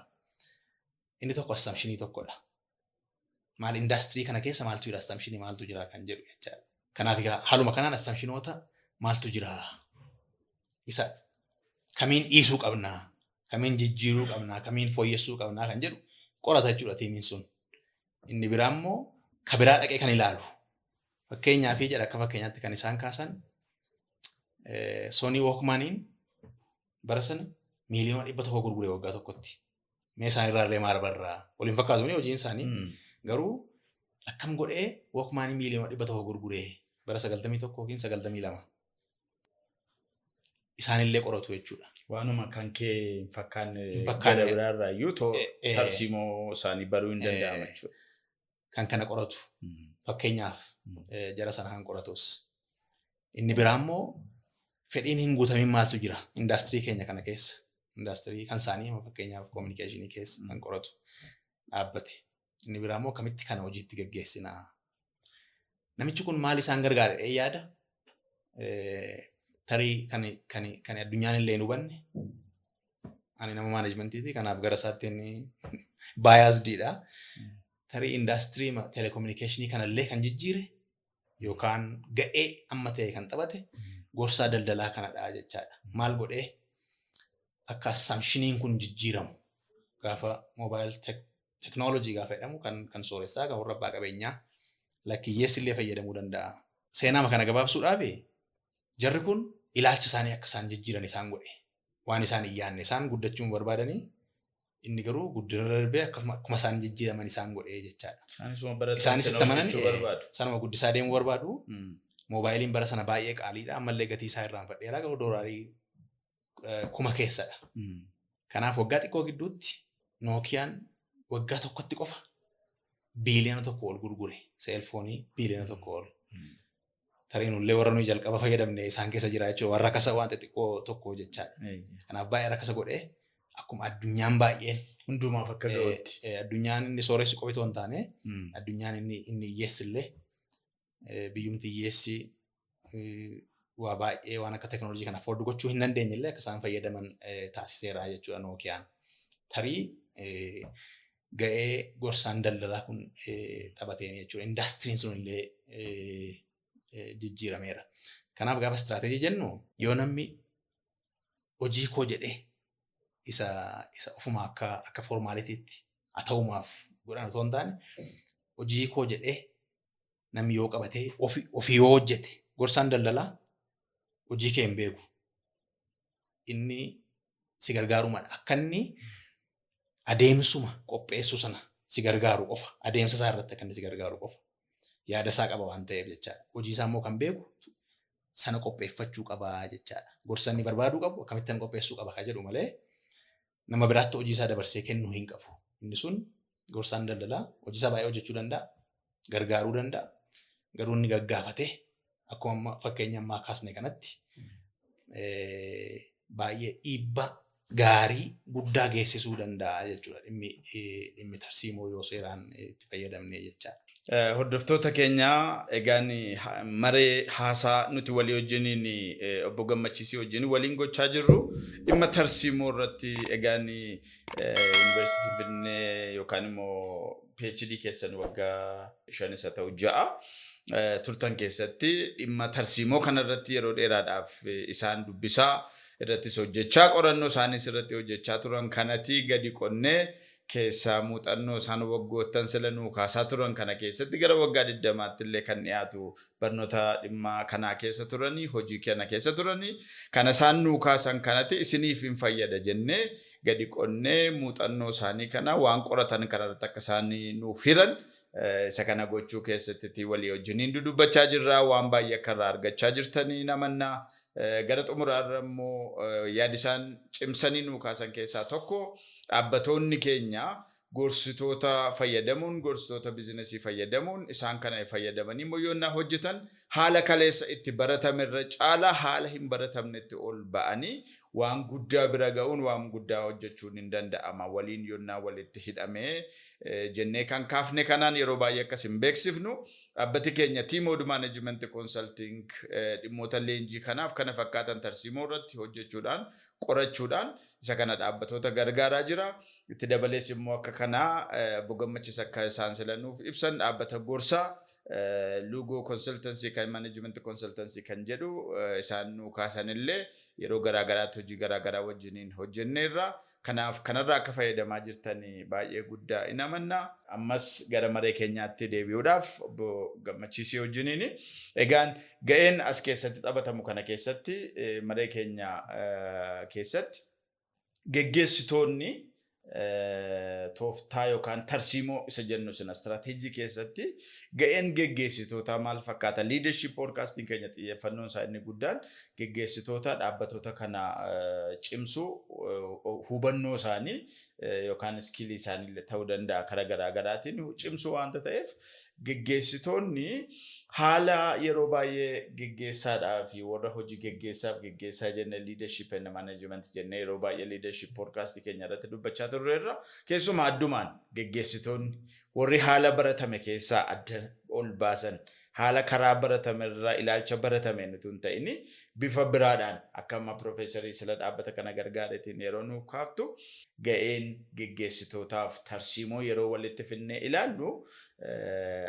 S1: Inni tokko assumptionii tokkodha. Maal, indaastirii kana keessa maaltu jira, assumptionii maaltu jira kan jedhu jechaadha. Kanaaf egaa haaluma kanaan assumptionoota maaltu jira? Isa kamiin dhiisuu qabnaa? Kamiin jijjiiruu qabnaa? Kamiin fooyyessuu qabnaa kan jedhu qorata jechuudha teamiin sun. Inni biraa immoo ka biraa dhaqee kan ilaalu. Fakkeenyaa fi jedha, akka fakkeenyaatti kan isaan kaasan, Sony Walkmaniin bara sana 100 miiliyoona gurgure waggaa tokkotti. Mee isaan irraa illee maal barraa? Waliin fakkaatu hojiin isaanii. Garuu akkam godhee Walkmanii 100 miiliyoona gurguree bara 91 yookiin 92? Isaanillee qoratu jechuudha.
S2: Waanuma kan kee hin fakkaanne
S1: Hin fakkaanne.
S2: gara biraarraa iyyuu tarsiimoo isaanii baruu hin danda'ama jechuudha.
S1: Kan kana qoratu. Fakkeenyaaf jara sana kan qoratus. Inni biraa immoo fedhiin hin guutamin maaltu jira indaastirii keenya kana keessa. Indaastirii kan isaanii, fakkeenyaaf koominikeeshinii keessa kan qoratu dhaabbate. Inni biraa immoo akkamitti kana hojiitti geggeessinaa. Namichi kun maal isaan gargaare yaada? Tarii kan addunyaan illee hin hubanne, ani nama managementiiti, kanaaf gara isaatti inni biasediidha. Tarii indaastirii telekominikeeshinii kanallee kan jijjiire yookaan ga'ee amma ta'e kan taphate gorsaa daldalaa kanadha jechaadha. Maal godhee akka assumptioniin kun jijjiiramu, gaafa mobile technology gaafa jedhamu kan sooressaa, kan warra abbaa qabeenyaa, lakkiyyeessi illee fayyadamuu danda'a. Seenaa kana gabaabsuudhaaf, jarri kun ilaalcha isaanii akka isaan jijjiiran isaan godhe. Waan isaan hin yaadne, isaan guddachuun barbaadanii, inni garuu guddina darbee akkuma isaan jijjiiraman isaan godhe jechaadha.
S2: Isaanis
S1: itti amanan, sanuma guddisaa deemuu barbaadu. Moobaayiliin bara sana baay'ee qaaliidha. Ammallee gatii isaa irraanfadheera, garuu doolaarii 1000 keessadha. Kanaaf waggaa xiqqoo gidduutti Nookiyaan waggaa tokkotti qofa 1 biiliyoona ol gurgure. Cellphoneii 1 biiliyoona ol. Tarii nullee warra nuyi jalqaba fayyadamne isaan keessa jira jechuudha. Warra rakasa waan xixiqqoo tokko jechaadha. Kanaaf baay'ee rakasa godhee Akkuma addunyaan baay'een
S2: Hundumaaf akka ga'utti.
S1: Addunyaan inni sooressi qofa otoo hin taane, addunyaan inni hiyyeessi illee, biyyumti hiyyeessi waa baay'ee waan akka teekinooloojii kana afford gochuu hin dandeenye illee akka isaan fayyadaman taasiseera jechuudha Nookiyaan. Tarii ga'ee gorsaan daldalaa kun taphateen jechuudha. Indastiriin sun illee jijjiirameera. Kanaaf gaafa istiraateejii jennu, yoo namni hojii koo jedhee isa ofuma akka formalitytti haa ta'umaaf godhan otoo hin taane, hojii koo jedhee namni yoo qabatee ofii yoo hojjete, gorsaan daldalaa hojii kee hin beeku. Inni si gargaarumadha. Akka inni adeemsuma qopheessuu sana si gargaaru qofa. Adeemsa isaa irratti akka inni si gargaaru qofa. Yaada isaa qaba waan ta'eef jechaadha. Hojii isaa immoo kan beeku sana qopheeffachuu qaba jechaadha. Gorsa inni barbaaduu qabu akkamittiin qopheessuu qaba kan jedhu malee nama biraatti hojii isaa dabarsee kennuu hin qabu. Inni sun gorsaan daldalaa hojii isaa baay'ee hojjechuu danda'a. Gargaaruu danda'a. Garuu inni gaggaafatee akkuma amma fakkeenya ammaa kaasne kanatti baay'ee dhiibbaa gaarii guddaa geessisuu danda'a jechuudha dhimmi tarsiimoo yoo seeraan itti fayyadamne jechaadha.
S2: Hordoftoota keenyaa, egaan maree haasaa nuti walii wajjiniin obbo Gammachiisii wajjin waliin gochaa jirru dhimma tarsiimoo irratti. Egaan Yuunivarsiitii Finfinnee yookaan immoo PhD keessan waggaa 5 isa ta'u 6 turtan keessatti dhimma tarsiimoo kanarratti yeroo dheeraadhaaf isaan dubbisaa, irrattis hojjechaa, qorannoo isaanis irratti hojjechaa turan kanatti gadi qonnee keessaa muuxannoo isaan waggoottan sila nuu kaasaa turan kana keessatti gara waggaa 20tti illee kan dhiyaatu barnoota dhimma kanaa keessa turanii, hojii kana keessa turanii, kana isaan nuu kaasan kanatti isiniif hin fayyada jennee gadi qonnee muuxannoo isaanii kana waan qoratan kanarratti akka isaan nuuf hiran isa kana gochuu keessatti walii wajjiniin dudubbachaa jirra. Waan baay'ee akka irraa argachaa jirtanii namannaa. Gara xumuraarra immoo yaadi isaan cimsanii nuu kaasan keessaa tokko, dhaabbatoonni keenya gorsitoota fayyadamuun, gorsitoota bizinesii fayyadamuun, isaan kana fayyadamanii immoo yoonnaa hojjetan haala kaleessa itti baratamerra caalaa haala hin baratamnetti ol ba'anii waan guddaa bira ga'uun, waan guddaa hojjechuun hin danda'ama waliin yoonnaa walitti hidhamee jennee kan kaafne kanaan yeroo baay'ee akkas hin beeksifnu. Dhaabbati keenya Team Odu Management Consulting dhimmoota leenjii kanaaf kana fakkaatan tarsiimoo irratti hojjechuudhaan, qorachuudhaan isa kana dhaabbatoota gargaaraa jira. Itti dabalees immoo akka kanaa obbo Gammachiis akka isaan silanuuf ibsan dhaabbata gorsaa Lugoo Consultancy kan Management Consultancy kan jedhu isaan nuu kaasan illee yeroo garaa garaatti hojii garaa garaa wajjiniin hojjenneerra. Kanaaf kanarraa akka fayyadamaa jirtan baay'ee guddaa in amanna. Ammas gara maree keenyaatti deebi'uudhaaf obbo Gammachiisii wajjiniin. Egaan ga'een as keessatti taphatamu kana keessatti, maree keenya keessatti, geggeessitoonni tooftaa yookaan tarsiimoo isa jennu sana istirateejii keessatti ga'een geggeessitootaa maal fakkaata? Leadership podcastiin keenya xiyyeeffannoon isaa inni guddaan geggeessitoota dhaabbatoota kana cimsuu, hubannoo isaanii yookaan skillii isaanii ta'uu danda'a, karaa garaa garaatiin cimsuu waanta ta'eef, geggeessitoonni haala yeroo baay'ee geggeessaadhaa fi warra hojii geggeessaaf geggeessaa jenne, leadership and management jennee yeroo baay'ee leadership podcast keenya irratti dubbachaa turreerra. Keessumaa addumaan geggeessitoonni warri haala baratame keessaa adda ol baasan, haala karaa baratame irraa ilaalcha baratame utuu hin ta'in bifa biraadhaan akka amma piroofeesarii sila dhaabbata kana gargaareetiin yeroo nuuf kaaftu, ga'een geggeessitootaaf tarsiimoo yeroo walitti finnee ilaallu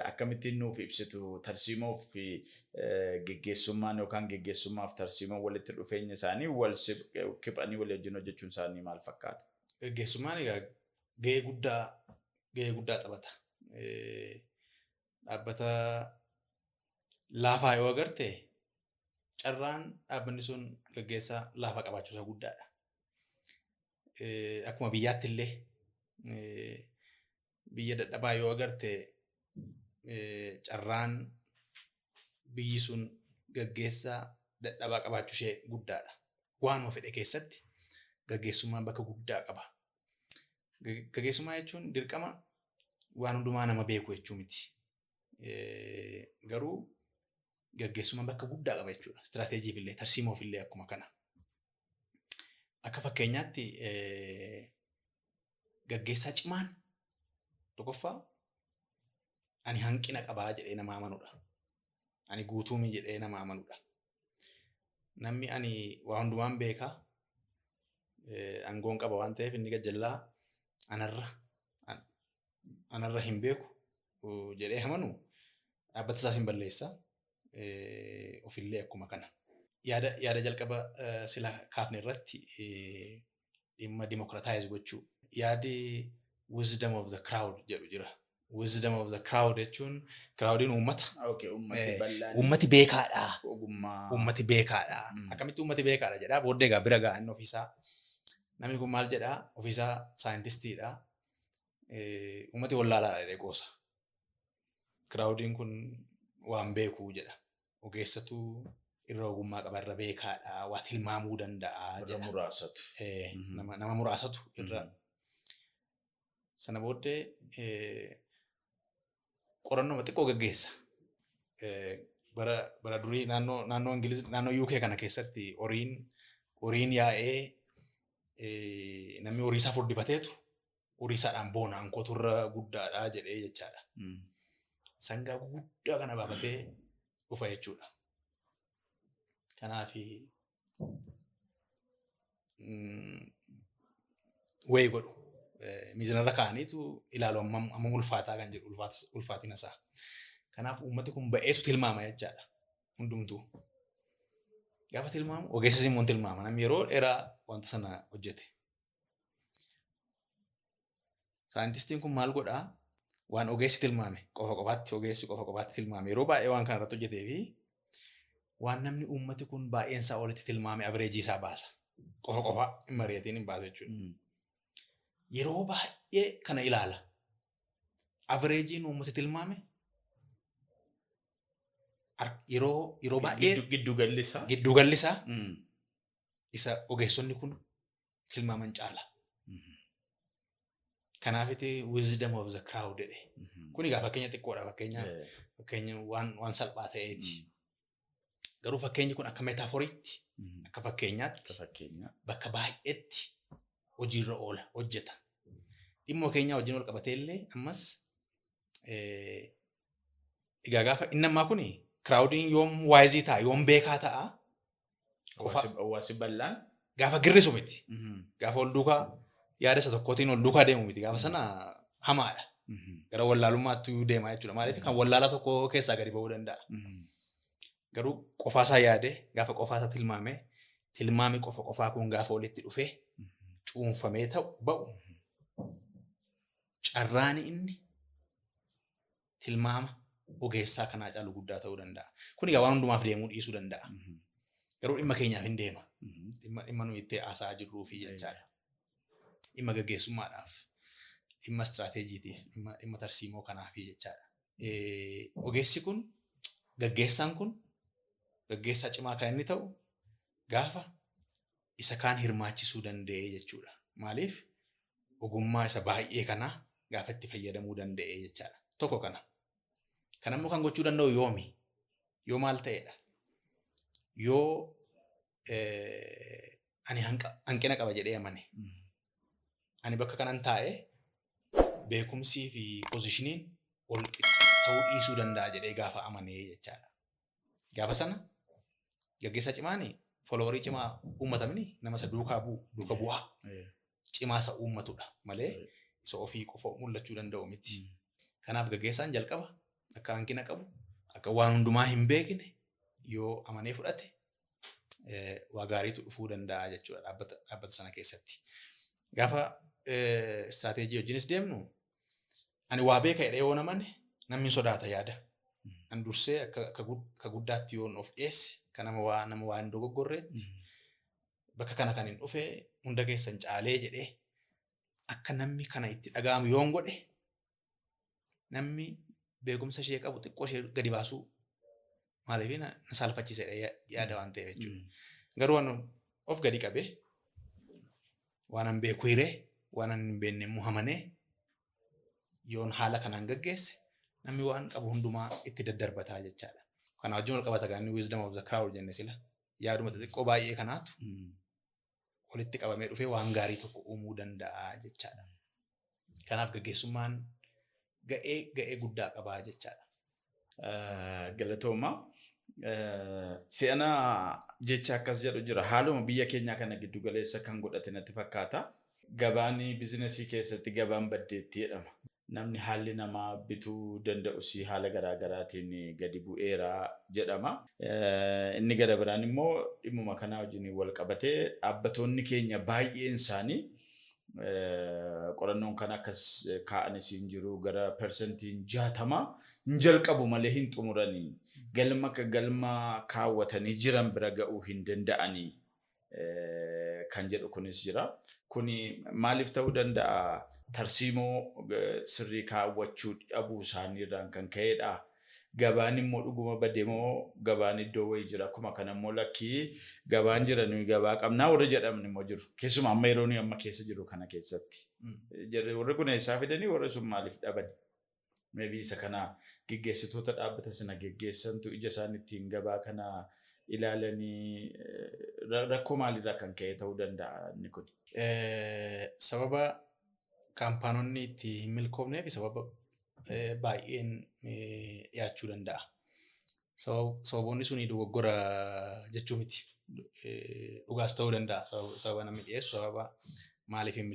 S2: akkamittiin nuuf ibsitu? Tarsiimoo fi geggeessummaan yookaan geggeessummaaf tarsiimoo walitti dhufeenya isaanii, wal kiphanii walii wajjin hojjechuun isaanii maal fakkaata?
S1: Geggeessummaan egaa ga'ee guddaa taphata. Dhaabbata laafaa yoo agarte carraan dhaabbanni sun gaggeessaa laafaa qabaachuu isaa guddaadha. Akkuma biyyaatti illee biyya dadhabaa yoo agarte carraan biyyi sun gaggeessaa dadhabaa qabaachuu ishee guddaadha. Waanuma fedhe keessatti gaggeessummaan bakka guddaa qaba. Gaggeessummaa jechuun dirqama waan hundumaa nama beeku jechuu miti. Garuu gaggeessummaan bakka guddaa qaba jechuudha. Istiraateejiif illee, tarsiimoof illee akkuma kana. Akka fakkeenyaatti, gaggeessaa cimaan tokkoffaa ani hanqina qabaa jedhee nama amanudha. Ani guutuumi jedhee nama amanudha. Namni ani waa hundumaan beekaa, aangoon qaba waan ta'eef inni gajjallaa anarra hin beeku jedhee amanu dhaabbata isaas hin balleessa. Ofillee akkuma kana. Yaada jalqaba sila kaafne irratti dhimma democratize gochuu. Yaadi wisdom of the crowd jedhu jira. Wisdom of the crowd jechuun crowdiin uummata.
S2: Uummati bal'aan.
S1: Uummati beekaadha.
S2: Ogummaa.
S1: Uummati beekaadha. Akkamitti uummati beekaadha jedhaa, booddee egaa bira ga'a inni ofiisaa. Namni kun maal jedhaa? Ofiisaa saayintistiidha. Uummati wallaalaadha jedhee qoosa. Crowdiin kun waan beekuu jedha. Ogeessatu irra ogummaa qaba, irra beekaadha, waa tilmaamuu danda'a
S2: Warra
S1: jedha.
S2: muraasatu.
S1: Nama muraasatu irra. Sana booddee qorannoo xiqqoo gaggeessa. Bara durii naannoo Ingiliz, naannoo UK kana keessatti horiin yaa'ee, namni horii isaa furdifateetu horii isaadhaan boona, ankootu irra guddaadha jedhee jechaadha. Sangaa guddaa kana baafatee dhufa jechuudha. Kanaaf wayii godhu. Miizanarra kaa'aniitu ilaalu hammam ulfaataa kan jedhu, ulfaatina isaa. Kanaaf uummati kun ba'eetu tilmaama jechaadha. Hundumtuu. Gaafa tilmaamu ogeessas immoo ni tilmaama. Namni yeroo dheeraa wanta sana hojjete. Saayintistiin kun maal godhaa? Waan ogeessi tilmaame qofa qofaatti, ogeessi qofa qofaatti tilmaame, yeroo baay'ee waan kana irratti hojjetee fi waan namni uummati kun baay'een isaa olitti tilmaame average isaa baasa. Qofa qofa hin mari'atiin hin baasu jechuudha. Yeroo baay'ee kana ilaala. Averageiin uummati tilmaame yeroo baay'ee
S2: Giddu galli isaa.
S1: Giddu galli isaa isa ogeessonni kun tilmaaman caala. Kanaafiti wisdom of the crowd jedhe. Kun egaa fakkeenya xiqqoodha. Fakkeenya waan salphaa ta'eeti. Garuu fakkeenyi kun akka metaphoriitti, akka fakkeenyaatti
S2: Fakkeenya.
S1: bakka baay'eetti hojiirra oola, hojjeta. Dhimma keenyaa wajjin wal qabatee illee ammas egaa gaafa inni ammaa kun crowdiin yoom wise ta'a, yoom beekaa ta'a,
S2: Hawaasi bal'aan.
S1: gaafa girrisu miti. Gaafa ol duukaa yaada isa tokkootiin ol duukaa deemu miti. Gaafa sana hamaadha. Gara wallaalummaatti deema jechuudha. Maaliif, kan wallaalaa tokko keessaa gadi ba'uu danda'a. Garuu qofaasaa yaade, gaafa qofaasaa tilmaame, tilmaami qofa qofaa kun gaafa walitti dhufee cuunfamee ta'u ba'u, carraan inni tilmaama ogeessaa kanaa caalu guddaa ta'uu danda'a. Kun egaa waan hundumaaf deemuu dhiisuu danda'a. Garuu dhimma keenyaaf hin deema. Dhimma nuyi itti haasa'aa jirruu fi jechaadha. Dhimma gaggeessummaadhaaf, dhimma istiraateejiitiif, dhimma tarsiimoo kanaafi jechaadha. Ogeessi kun, gaggeessaan kun gaggeessaa cimaa kan inni ta'u gaafa isa kaan hirmaachisuu danda'e jechuudha. Maaliif, ogummaa isa baay'ee kanaa gaafa itti fayyadamuu danda'e jechaadha. Tokko kana. Kanammoo kan gochuu danda'u yoomi? Yoo maal ta'edha? Yoo ani hanqina qaba jedhee amane. Ani bakka kanan taa'ee beekumsii fi positioniin ol qixa ta'uu dhiisuu danda'a jedhee gaafa amanee jechaadha. Gaafa sana gaggeessaa cimaani followerii cimaa uummatamni nama isa duukaa bu'u, duuka bu'aa cimaa isa uummatudha malee isa ofii qofa mul'achuu danda'u miti. Kanaaf gaggeessaan jalqaba akka hanqina qabu, akka waan hundumaa hin beekne yoo amanee fudhate, waa gaariitu dhufuu danda'a jechuudha dhaabbata sana keessatti. Gaafa istiraateejii wajjinis deemnu, ani waa beeka jedhee yoo namane, namni hin sodaata yaada. An dursee akka guddaatti yoon of dhiyeesse, akka nama waa hin dogoggorreetti, bakka kana kan hin dhufe hunda keessan caalee jedhee akka namni kana itti dhaga'amu yoon godhe, namni beekumsa ishee qabu xiqqoo ishee gadi baasuu, maaliif, na saalfachiisa jedhee yaada waan ta'eef jechuudha. Garuu waan of gadi qabee, waan an beeku hiree, waan an hin beekne immoo amanee yoon haala kanaan gaggeesse, namni waan qabu hundumaa itti daddarbataa jechaadha. Kana wajjin wal qabata kan inni wisdom of the crowd jenne sila. Yaaduma xixiqqoo baay'ee kanaatu Walitti qabamee dhufee waan gaarii tokko uumuu danda'a jechaadha. Kanaaf gaggeessummaan ga'ee guddaa qabaa jechaadha.
S2: Galatooma. Si'ana jecha akkas jedhu jira. Haaluma biyya keenyaa kana giddu galeessa kan godhate natti fakkaata. Gabaan biizinasii keessatti gabaan baddeetti jedhama. Namni haalli namaa bituu danda'us haala garaa garaatiin gadi bu'eera jedhama. Inni gara biraan immoo dhimmuma kanaa wajjin wal qabatee dhaabbatoonni keenya baay'een isaanii, qorannoon kan akkas kaa'anis hin jiru, gara 60% hin jalqabu malee hin xumuranii, galma kaawwatanii jiran bira ga'uu hin danda'anii kan jedhu kunis jira. Kuni maaliif ta'uu danda'a? Tarsiimoo sirrii kaawwachuu dhabuu isaaniirraan kan ka'edha. Gabaan immoo dhuguma bade moo gabaan iddoo wayii jira? Akkuma kana immoo lakkii, gabaan jira, nuyi gabaa qabnaa warri jedhamni immoo jiru. Keessumaa amma yeroo nuyi amma keessa jiru kana keessatti. Jarri warri kun eessaa fidanii, warri sun maaliif dhaban? Maybe isa kana geggeessitoota dhaabbata sana geggeessantu ija isaan ittiin gabaa kana ilaalanii rakkoo maalirraa kan ka'e ta'uu danda'a inni kun?
S1: Sababa kaampaanonni itti hin milkoofneef sababa baay'een dhiyaachuu danda'a. Sababoonni suni dogoggora jechuu miti. Dhugaas ta'uu danda'a. Sababa namni dhiyeessu, sababa maaliif hin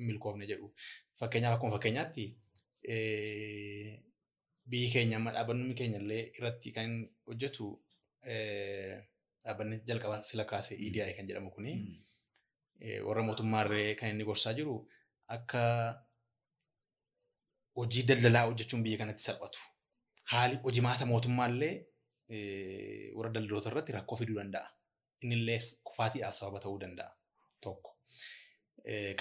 S1: milkoofne jedhu. Fakkeenyaaf, akkuma fakkeenyaatti, biyyi keenya amma dhaabbanni keenya illee irratti kan inni hojjetu, dhaabbanni jalqaba sila kaasee EDI kan jedhamu kuni, warra mootummaarree kan inni gorsaa jiru akka hojii daldalaa hojjechuun biyya kanatti salphatu. Haali hojimaata mootummaallee warra daldaloota irratti rakkoo fiduu danda'a. Innillee kufaatiidhaaf sababa ta'uu danda'a. Tokko.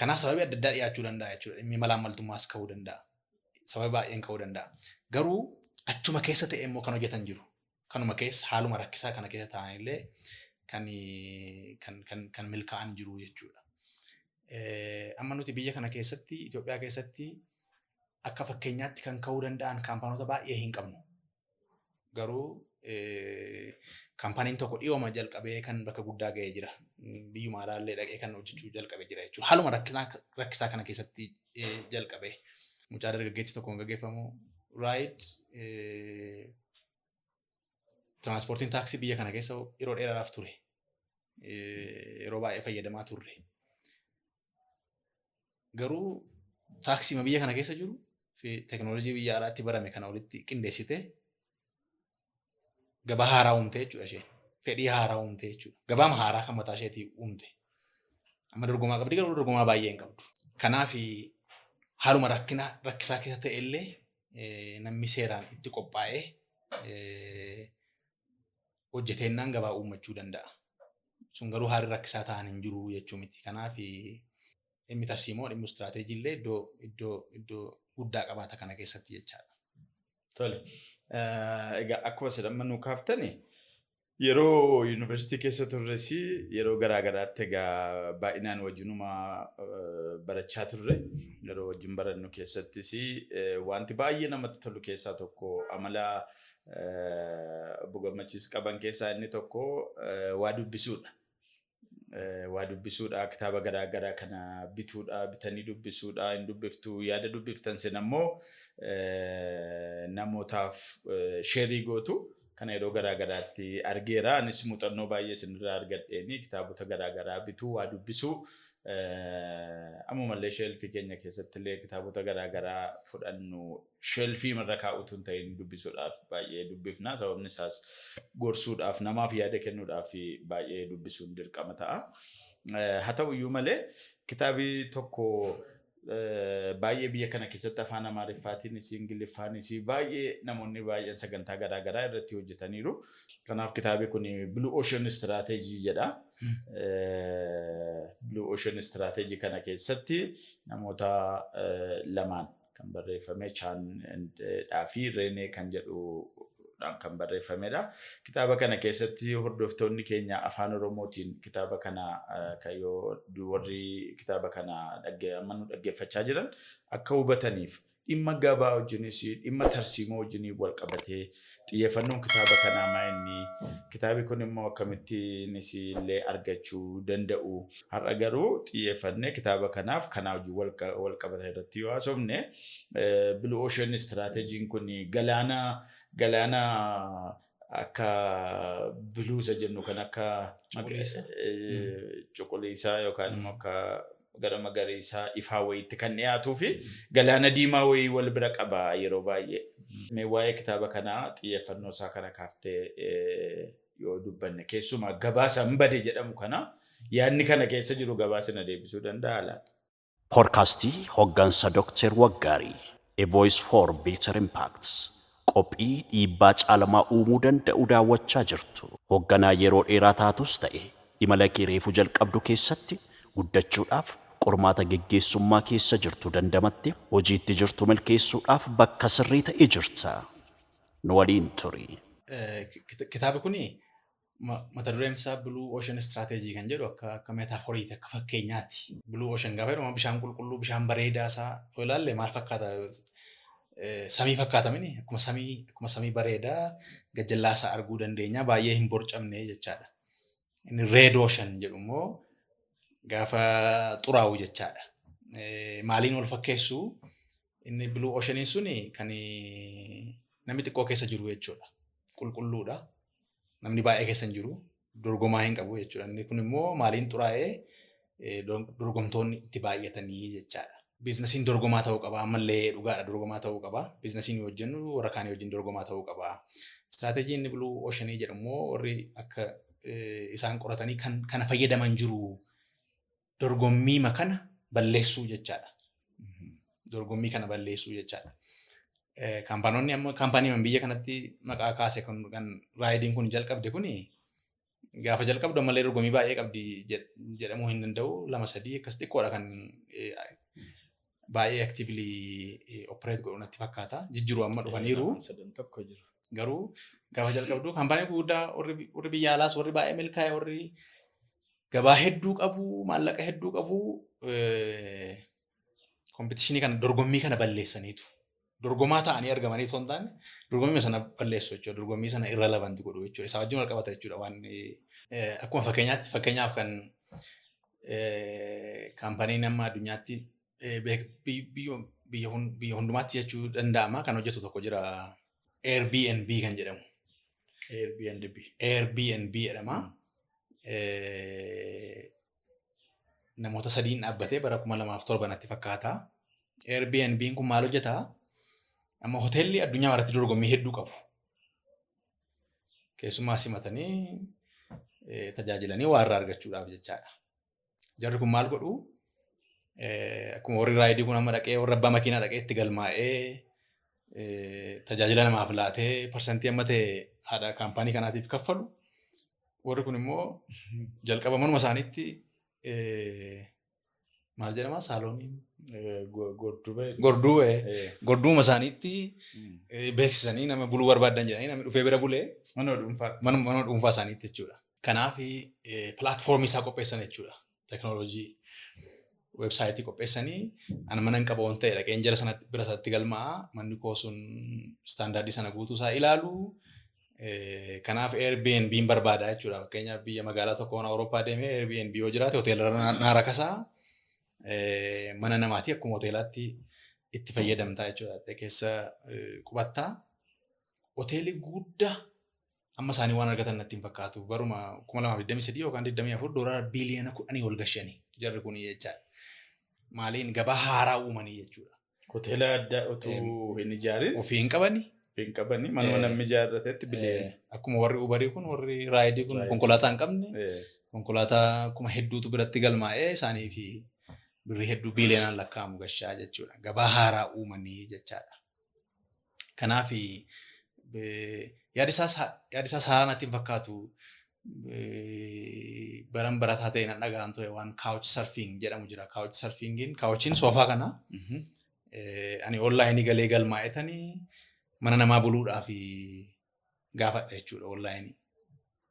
S1: Kanaaf sababii adda addaa dhiyaachuu danda'a jechuudha. Dhimmi malaammaltummaas ka'uu danda'a. Sababa baay'een ka'uu danda'a. Garuu achuma keessa ta'e immoo kan hojjetan jiru. Kanuma keessa, haaluma rakkisaa kana keessa ta'anillee kan milkaa'an jiru jechuudha. Amma nuti biyya kana keessatti, Itoophiyaa keessatti, akka fakkeenyaatti kan ka'uu danda'an kaampaanota baay'ee hin qabnu. Garuu kaampaaniin tokko dhiyooma jalqabee kan bakka guddaa ga'ee jira. Biyyuma alaallee dhaqee kan hojjechuu jalqabee jira jechuudha. Haaluma rakkisaa kana keessatti jalqabee. Mucaa dargaggeessi tokkoon gaggeeffamu Ride, tiraanspoortiin taaksii biyya kana keessa yeroo dheeraadhaaf ture. Yeroo baay'ee fayyadamaa turre. Garuu taaksii biyya kana keessa jiru fi teekinooloojii biyya alaatti barame kana walitti qindeessite gabaa haaraa uumte jechuudha isheen. Fedhii haaraa uumte jechuudha. Gabaama haaraa kan mataa isheetii uumte. Amma dorgomaa qabdi, garuu dorgomaa baay'ee hin qabdu. Kanaaf haaluma rakkina rakkisaa keessa ta'e illee namni seeraan itti qophaa'ee hojjeteennaan gabaa uummachuu danda'a. Sun garuu haalli rakkisaa ta'an hin jiru jechuu miti. Kanaaf dhimmi tarsiimoo, dhimmi istiraateejii illee iddoo guddaa qabaata kana keessatti jechaadha.
S2: Tole. Egaa akkuma isin nu kaaftani, yeroo yuunivarsiitii keessa turres yeroo garaa garaatti egaa baay'inaan wajjinuma barachaa turre. Yeroo wajjin barannu keessattis wanti baay'ee namatti tolu keessaa tokko, amala obbo Gammachiis qaban keessaa inni tokko waa dubbisuudha. Waa dubbisuudha, kitaaba garaa garaa kana bituudha, bitanii dubbisuudha, hin dubbiftu, yaada dubbiftan sin ammoo namootaaf share gootu. Kana yeroo garaa garaatti argeera. Anis muuxannoo baay'ee isinirraa argadheeni kitaabota garaa garaa bituu, waa dubbisuu, ammumallee shelf keenya keessatti illee kitaabota garaa garaa fudhannu shelf irra kaa'utu hin ta'in dubbisuudhaaf baay'ee dubbifna. Sababni isaas gorsuudhaaf, namaaf yaada kennuudhaaf baay'ee dubbisuun dirqama ta'a. Haa ta'u iyyuu malee kitaabi tokko baay'ee biyya kana keessatti afaan Amaariffaatiinis Ingiliffaanis baay'ee namoonni baay'een sagantaa garaa garaa irratti hojjetaniiru. Kanaaf kitaabi kun Blue Ocean Strategy jedha. Blue Ocean Strategy kana keessatti namoota lamaan kan barreeffame, Chaan fi Reenee kan jedhuudhaan kan barreeffamedha. Kitaaba kana keessatti hordoftoonni keenya afaan Oromootiin kitaaba kana kan yoo warri kitaaba kana amma nu dhaggeeffachaa jiran akka hubataniif Dhimma gabaa wajjinis, dhimma tarsiimoo wajjin wal qabatee xiyyeeffannoon kitaaba kanaa maa inni, kitaabi kun immoo akkamittiinis illee argachuu danda'u? Har'a garuu xiyyeeffannee kitaaba kanaaf kanaa wajjin wal qabate irratti yoo haasofne, Blue Ocean Strategyn kun galaana akka blue isa jennu kan akka cuquliisaa yookaan immoo akka gara magariisaa ifaa wayiitti kan dhiyaatuu fi galaana diimaa wayii wal bira qaba yeroo baay'ee. Mee waa'ee kitaaba kanaa xiyyeeffannoo isaa kana kaaftee yoo dubbanne, keessumaa gabaasa hin bade jedhamu kana, yaadni kana keessa jiru gabaasa na deebisuu danda'a laata?
S3: Poodkaastii hoggansa Dr. Waggaarii, A Voice for Better Impact, qophii dhiibbaa caalamaa uumuu danda'u daawwachaa jirtu. Hogganaa yeroo dheeraa taatus ta'e imala kee reefu jalqabdu keessatti guddachuudhaaf, qormaata geggeessummaa keessa jirtu dandamatte hojiitti jirtu milkeessuudhaaf bakka sirrii ta'e jirta. Nu waliin turi.
S1: Kitaabni kuni mata dureen isaa Blue Ocean Strategy kan jedhu akka metaphoriiti, akka fakkeenyaati. Blue Ocean gaafa jedhamu bishaan qulqulluu, bishaan bareedaa isaa yoo ilaalle maal fakkaata? Samii fakkaata mini? Akkuma samii bareedaa gajjallaa isaa arguu dandeenya, baay'ee hin borcamne jechaadha. Inni Red Ocean jedhu immoo gaafa xuraa'u jechaadha. Maaliin wal fakkeessu? Inni Blue Oceaniin suni kan namni xiqqoo keessa jiru jechuudha. Qulqulluudha. Namni baay'ee keessa hin jiru. Dorgomaa hin qabu jechuudha. Inni kun immoo maaliin xuraa'ee? Dorgomtoonni itti baay'atanii jechaadha. Businessiin dorgomaa ta'uu qaba. Ammallee dhugaadha, dorgomaa ta'uu qaba. Businessiin yoo hojjennu warra kaanii wajjin dorgomaa ta'uu qaba. Strategyn inni Blue Oceanii jedhu immoo warri akka isaan qoratanii kan kana fayyadaman jiru. Dorgommii kana balleessuu jechaadha. Dorgommii kana balleessuu jechaadha. Kaampaanonni amma kaampaanii biyya kanatti maqaa kaase kan Rideiin kun jalqabde kuni gaafa jalqabdu ammallee dorgommii baay'ee qabdi jedhamuu hin danda'u. Lama sadii akkas xiqqoodha kan baay'ee actively operate godhu natti fakkaata. Jijjiiru amma dhufaniiru.
S2: Sadan tokko jiru.
S1: Garuu gaafa jalqabdu kaampaanii gurguddaa warri biyya alaas, warri baay'ee milkaa'e, warri gabaa hedduu qabu, maallaqa hedduu qabu, competitionii kana, dorgommii kana balleessaniitu. Dorgomaa ta'anii argamanii osoo hin taane dorgommii sana balleessu jechuudha. Dorgommii sana irrelevant godhu jechuudha. Isaa wajjin wal qabata jechuudha. Waan akkuma fakkeenyaatti, fakkeenyaaf kan kaampaniin amma addunyaatti biyya hundumaatti jechuu danda'ama kan hojjetu tokko jira, Airbnb kan jedhamu.
S2: Airbnb.
S1: Airbnb jedhama. Namoota sadiin dhaabbatee bara 2007 natti fakkaata. Airbnb kun maal hojjetaa? Amma hoteelli addunyaa irratti dorgommii hedduu qabu. Keessumaa simatanii tajaajilanii waa irraa argachuudhaaf jechaadha. Jarri kun maal godhuu? Akkuma warri Rideii kun amma dhaqee, warra abbaa makiinaa dhaqee itti galmaa'ee tajaajila namaaf laatee percentii amma ta'e haadha kaampaanii kanaatiif kaffalu. Warri kun immoo jalqaba manuma isaaniitti, maal jedhama saalooniin?
S2: Gordubee.
S1: Gorduu, gorduuma isaaniitti beeksisanii nama buluu barbaadan jedhanii namni dhufee bira bulee
S2: Mana dhuunfaa.
S1: Manuma dhuunfaa isaaniitti jechuudha. Kanaaf platformii isaa qopheessan jechuudha. Teknooloojii websiteii qopheessanii ani mana hin qaba waan ta'e dhaqeen jara sanatti bira isaatti galmaa'a, manni koo sun standardii sana guutuu isaa ilaalu. Kanaaf Airbnb barbaada jechuudha. Fakkeenyaaf biyya magaalaa tokkoon Awurooppaa deemee Airbnb yoo jiraate hoteela naa rakasaa, mana namaati akkuma hoteelaatti itti fayyadamtaa jechuudha. Keessa qubattaa. Hoteelii guddaa amma isaanii waan argatan natti hin fakkaatu. Baruma 2023 yookaan 24 doolaara biiliyoona 10 ol gashanii jarri kun jechaadha. Maaliin? Gabaa haaraa uumanii jechuudha.
S2: Hoteela addaa utuu hin ijaarin.
S1: Ofii hin qabani.
S2: Ofii hin qabani, manuma namni ijaarratetti biliyoona.
S1: Akkuma warri Uberii kun, warri Rideii kun konkolaataa hin qabne, konkolaataa kuma hedduutu biratti galmaa'ee isaanii fi birrii hedduu biiliyoonaan lakkaa'amu gashaa jechuudha. Gabaa haaraa uumanii jechaadha. Kanaaf yaadi isaas haaraa natti hin fakkaatu. Baran barataa ta'e nan dhaga'an ture, waan couch surfing jedhamu jira. Couch surfingiin, couchiin soofaa kana ani onlineii galee galmaa'etanii mana namaa buluudhaaf gaafadha jechuudha onlineii.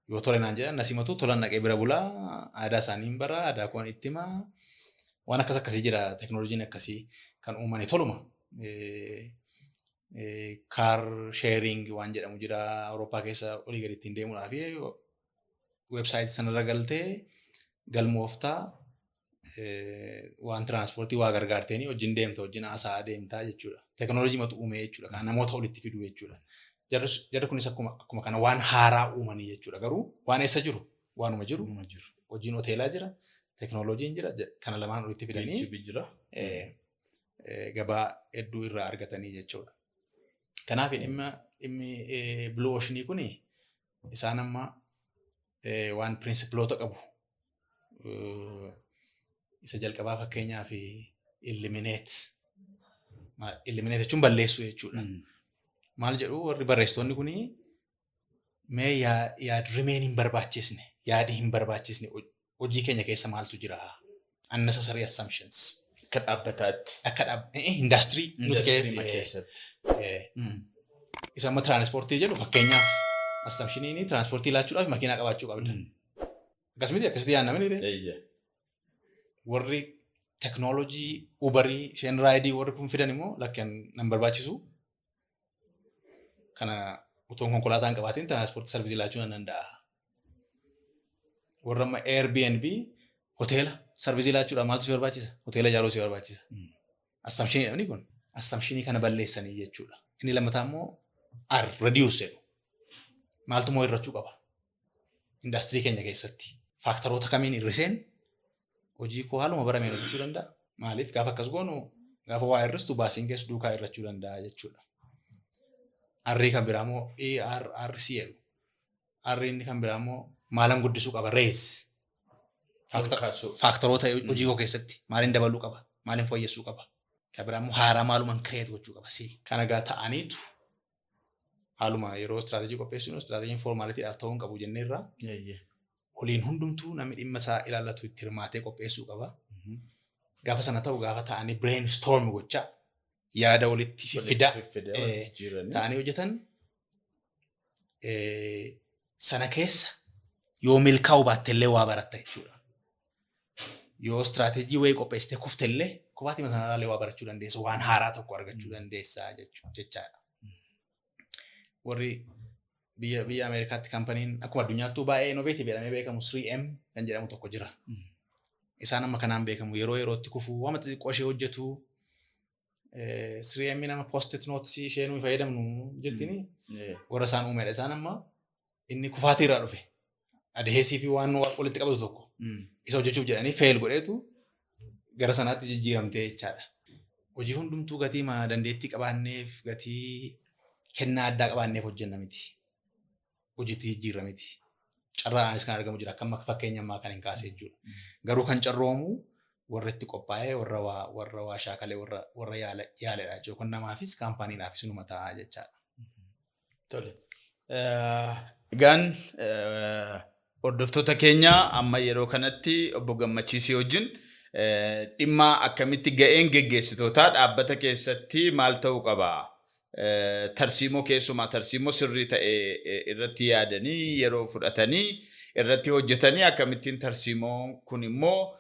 S1: Yoo tole naan jedhan na simatu, tolan dhaqee bira bulaa, aadaa isaanii hin bara, aadaa koon itti himaa. Waan akkas akkasii jira, teknooloojiin akkasii kan uumame toluma. Car sharing waan jedhamu jira. Awurooppaa keessa olii gadi ittiin deemuudhaa fi website sanarra galtee galmooftaa, waan tiraanspoortii waa gargaarteenii wajjin deemta, wajjin haasa'aa deemtaa jechuudha. Teknoolojii matu uumee jechuudha. Kan namoota walitti fiduu jechuudha. Jarri kunis akkuma kana waan haaraa uumanii jechuudha. Garuu waan eessa jiru, waanuma jiru, hojiin hoteelaa jira, teknooloojiin jira, kana lamaan walitti fidanii
S2: Geejjibni jira.
S1: Gabaa hedduu irraa argatanii jechuudha. Kanaaf dhimmi Blue Ocean kuni isaan amma waan principleoota qabu. Isa jalqabaa fakkeenyaaf eliminate. Eliminate jechuun balleessuu jechuudha. Maal jedhu warri barreessitoonni kuni? Mee yaad-rimeen hin barbaachisne, yaadi hin barbaachisne hojii keenya keessa maaltu jira? Unnecessary assumptions.
S2: Akka dhaabbataatti.
S1: Akka indaastirii nuti
S2: Industirii
S1: keessatti.
S2: Keessatti.
S1: Isa amma tiraanspoortii jedhu fakkeenyaaf, assumptioniin tiraanspoortii laachuudhaaf makiinaa qabaachuu qabda. Akkasumatti akkasitti yaadna miti. Warri teknoolojii Uberii, isheen Rideii warri kun fidan immoo lakkeen nan barbaachisu. Kana utuun konkolaataa hin qabaatiin tiraanspoortii serviceii laachuu nan danda'a. Warra amma Airbnb hoteela serviceii laachuudhaaf maaltu si barbaachisa? Hoteela ijaaruu si barbaachisa. Assumptionii dha kun. Assumptionii kana balleessanii jechuudha. Inni lammataa immoo R, reduce jedhu. Maaltu immoo hir'achuu qaba? Indaastirii keenya keessatti. Factoroota kamiin hir'iseen hojii koo haaluma barameen hojjechuu danda'a? Maaliif gaafa akkas goonu, gaafa waa hir'istu baasiin keessa duukaa hir'achuu danda'a jechuudha. R'ii kan biraa immoo ARRC jedhu. R'ii inni kan biraa immoo maalan guddisuu qaba? Raise.
S2: Kaasuu.
S1: Factoroota hojii koo keessatti maaliin dabaluu qaba? Maaliin fooyyessuu qaba? Kan biraa immoo haaraa maaluman create gochuu qaba? Si. Kana gaa ta'aniitu haaluma yeroo istiraatejii qopheessinu, istiraatejiin formalitydhaaf ta'uu hin qabu jenneerra. Waliin hundumtuu namni dhimma isaa ilaallatu itti hirmaatee qopheessuu qaba. Gaafa sana ta'u, gaafa ta'anii brainstorm gochaa yaada walitti fiffidaa
S2: Fiffidaa walitti jijjiiranii.
S1: Ta'anii hojjetan, sana keessa yoo milkaa'uu baatte illee waa baratta jechuudha. Yoo istiraatejii wayii qopheessitee kufte illee, kufaatii sanarraa illee waa barachuu dandeessa, waan haaraa tokko argachuu dandeessa jechaadha. Warri biyya Ameerikaatti kaampaniin akkuma addunyaattuu baay'ee innovative jedhamee beekamu 3M kan jedhamu tokko jira. Isaan amma kanaan beekamu, yeroo yerootti kufuu waan xixiqqoo ishee hojjetu. 3M nama post-it notes ishee nuyi fayyadamnu jirtini warra isaan uumedha. Isaan amma inni kufaatii irraa dhufe. Adhesiveii waan walitti qabatu tokko isa hojjechuuf jedhanii fail godheetu gara sanaatti jijjiiramtee jechaadha. Hojii hundumtuu gatii dandeettii qabaanneef, gatii kennaa addaa qabaanneef hojjenna miti. Hojiitti jijjiirra miti. Carraadhaanis kan argamu jira. Akka amma fakkeenya ammaa kan hin kaase jechuudha. Garuu kan carroomu warra itti qophaa'ee, warra waa shaakalee, warra yaaledha jechuudha. Kun namaafis kaampaaniidhaafis numa ta'a jechaadha.
S2: Tole. Egaan hordoftoota keenya, amma yeroo kanatti obbo Gammachiisii wajjin dhimma akkamitti ga'een geggeessitootaa dhaabbata keessatti maal ta'uu qaba? Tarsiimoo, keessumaa tarsiimoo sirrii ta'e irratti yaadanii, yeroo fudhatanii irratti hojjetanii, akkamittiin tarsiimoo kun immoo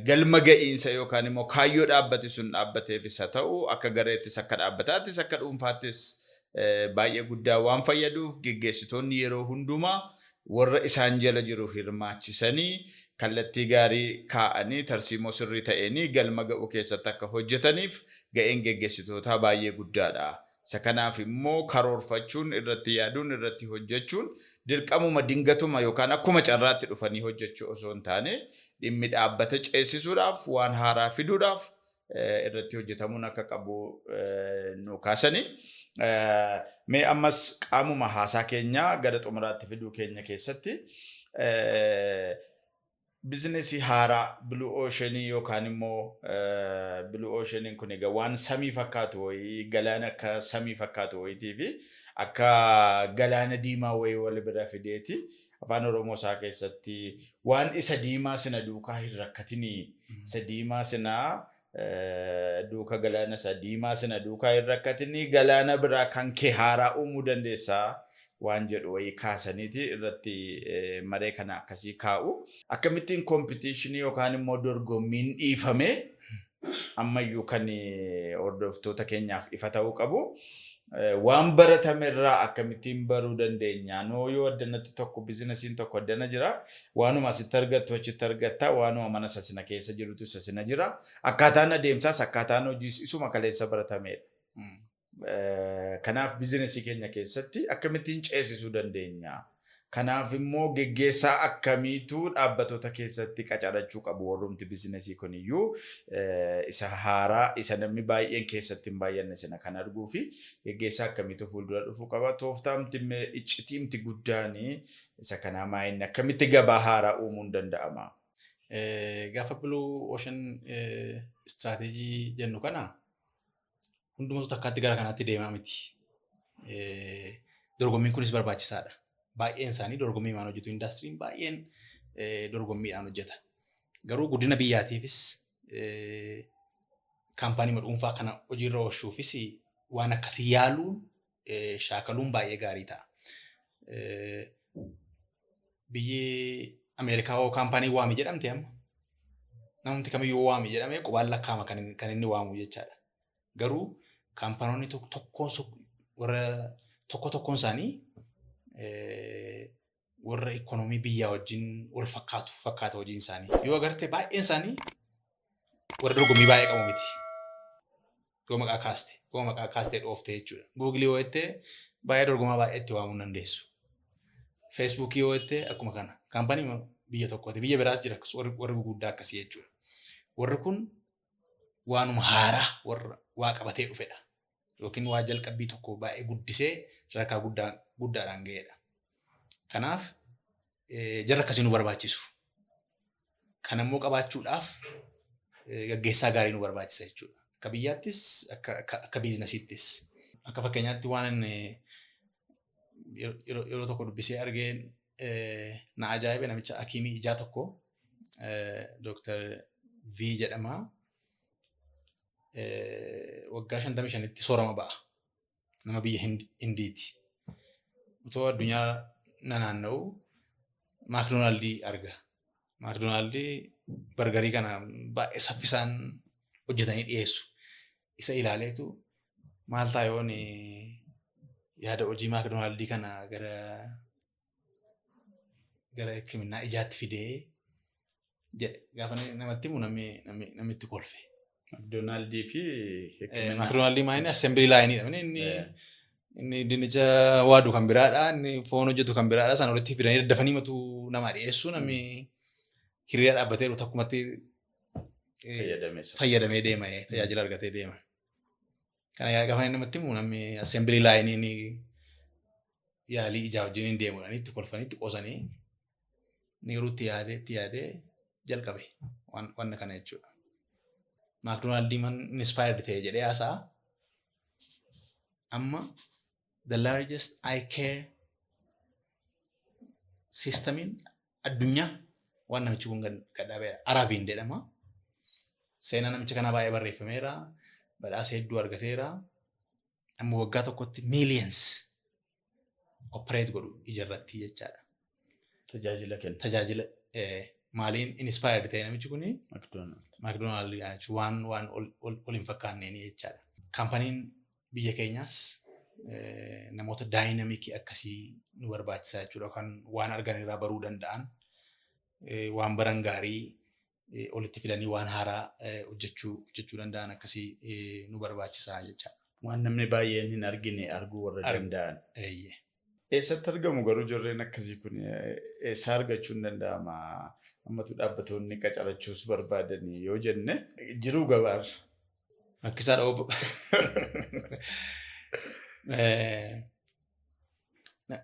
S2: galma ga'iinsa yookaan immoo kaayyoo dhaabbati sun dhaabbateefis haa ta'u, akka gareettis, akka dhaabbataattis, akka dhuunfaattis baay'ee guddaa waan fayyaduuf, geggeessitoonni yeroo hundumaa warra isaan jala jiru hirmaachisanii, kallattii gaarii kaa'anii, tarsiimoo sirrii ta'eenii galma ga'uu keessatti akka hojjetaniif ga'een geggeessitootaa baay'ee guddaadha. Isa kanaaf immoo karoorfachuun, irratti yaaduun, irratti hojjechuun dirqamuma dingatuma yookaan akkuma carraatti dhufanii hojjechuu osoo hin taane, dhimmi dhaabbata ceesisuudhaaf, waan haaraa fiduudhaaf irratti hojjetamuun akka qabu nu kaasanii. Mee ammas qaamuma haasaa keenyaa gara xumuraatti fiduu keenya keessatti, businessii haaraa Blue Ocean yookaan immoo Blue Ocean kun egaa waan samii fakkaatu wayii, galaana akka samii fakkaatu wayiitii fi akka galaana diimaa wayii wal bira fideeti. Afaan Oromoo isaa keessatti waan isa diimaa sina duukaa hin rakkatinii, isa diimaa sina duuka, galaana isa diimaa sina duukaa hin rakkatinii, galaana biraa kan kee haaraa uumuu dandeessaa waan jedhu wayii kaasaniiti irratti maree kana akkasii kaa'u. Akkamittiin competitionii yookaan immoo dorgommiin dhiifamee Ammayyuu kan hordoftoota keenyaaf ifa ta'uu qabu. Waan baratame irraa akkamittiin baruu dandeenya? Noo yoo addanatti tokko businessiin tokko addana jira. Waanuma asitti argattu achitti argatta. Waanuma mana sasina keessa jirutu sasina jira. Akkaataan adeemsaas, akkaataan hojiis isuma kaleessa baratamedha. Kanaaf businessii keenya keessatti akkamittiin ceesisuu dandeenya? Kanaaf immoo geggeessaa akkamiitu dhaabbatoota keessatti qacarachuu qabu? Warrumti businessii kuniyyuu isa haaraa, isa namni baay'een keessatti hin baay'anne sana kan arguu fi geggeessaa akkamiitu fuuldura dhufuu qaba? Tooftaamti, iccitiimti guddaan isa kanaa maayinni akkamitti gabaa haaraa uumuun danda'ama?
S1: Gaafa Blue Ocean Strategy jennu kana hundumatu takkaatti gara kanaatti deemaa miti. Dorgommiin kunis barbaachisaadha. Baay'een isaanii dorgommiidhaan hojjetu. Indastiriin baay'een dorgommiidhaan hojjeta. Garuu guddina biyyaatiifis, kaampaanii dhuunfaa kana hojiirra oolchuufis waan akkasii yaaluun, shaakaluun baay'ee gaarii ta'a. Biyyi Ameerikaa hoo kaampaanii waami jedhamte, amma namni kamiyyuu waami jedhamee qubaan lakkaa'ama kan inni waamu jechaadha. Garuu kaampaanoonni tokkoon warra tokko tokkoon isaanii warra ikoonoomii biyyaa wajjin wal fakkaatu fakkaata hojiin isaanii. Yoo agarte, baay'een isaanii warra dorgommii baay'ee qabu miti. Yoo maqaa kaastee dhooftee jechuudha. Googilii yoo jettee, baay'ee dorgomaa baay'ee itti waamuu hin dandeessu. Feesbuukii yoo jettee, akkuma kana. Kaampaanii biyya tokkooti. Biyya biraas jira warri guguddaa akkasii jechuudha. Warri kun waanuma haaraa warra waa qabatee dhufedha. Yookiin waa jalqabbii tokko baay'ee guddisee sadarkaa guddaadhaan ga'edha. Kanaaf jarra akkasii nu barbaachisu. Kanammoo qabaachuudhaaf gaggeessaa gaarii nu barbaachisa jechuudha. Akka biyyaattis, akka businessiittis. Akka fakkeenyaatti waan inni yeroo tokko dubbisee argeen na ajaa'ibe, namicha hakiimii ijaa tokko, Dooktar V jedhama. Waggaa 55tti soorama ba'a. Nama biyya Hindiiti. Utoo addunyaa nanaanna'u Maakdoonaaldii arga. Maakdoonaaldii burgerii kana baay'ee saffisaan hojjetanii dhiyeessu. Isa ilaaleetu, maal ta'a yoon yaada hojii Maakdoonaaldii kana gara hikiminnaa ijaatti fidee jedhe. Gaafa namatti himu namni itti kolfe.
S2: Maakdoonaaldii fi
S1: Maakdoonaaldii maayini assembly lineiidha. Inni dinnicha waadu kan biraadha. Inni foon hojjetu kan biraadha. Sana walitti fidanii daddafanii matu namaa dhiyeessu, namni hiriira dhaabbatee jiru takkumatti fayyadamee deema, tajaajila argatee deema. Kana gaafa inni namatti himu, namni assembly lineiin yaalii ijaa wajjin hin deemudhaan itti kolfanii, itti qoosanii, inni garuu itti yaadee jalqabe waan kana jechuudha. Maakdoonaaldii man inspired ta'e jedhee haasa'a. Amma the largest eye care systemiin addunyaa waan namichi kun gadhaabeera. Aravind jedhama. Seenaa namicha kanaa baay'ee barreeffameera. Badhaasa hedduu argateera. Amma waggaa tokkotti millions operate godhu ijarratti jechaadha.
S2: Tajaajila kenna.
S1: Tajaajila maaliin inspired ta'e namichi kuni? Maakdoonaald waan ol hin fakkaanneen jechaadha. Kaampaniin biyya keenyaas namoota dynamicii akkasii nu barbaachisaa jechuudha. Kan waan argan irraa baruu danda'an, waan baran gaarii olitti fidanii waan haaraa hojjechuu danda'an akkasii nu barbaachisaa jechaadha.
S2: Waan namni baay'een hin argine arguu warra danda'an. Eessatti argamu garuu jarreen akkasii kun, eessaa argachuun danda'ama? Ammatu dhaabbatoonni qacarachuus barbaadanii yoo jenne, jiruu gabaarra.
S1: Rakkisaadha obbo.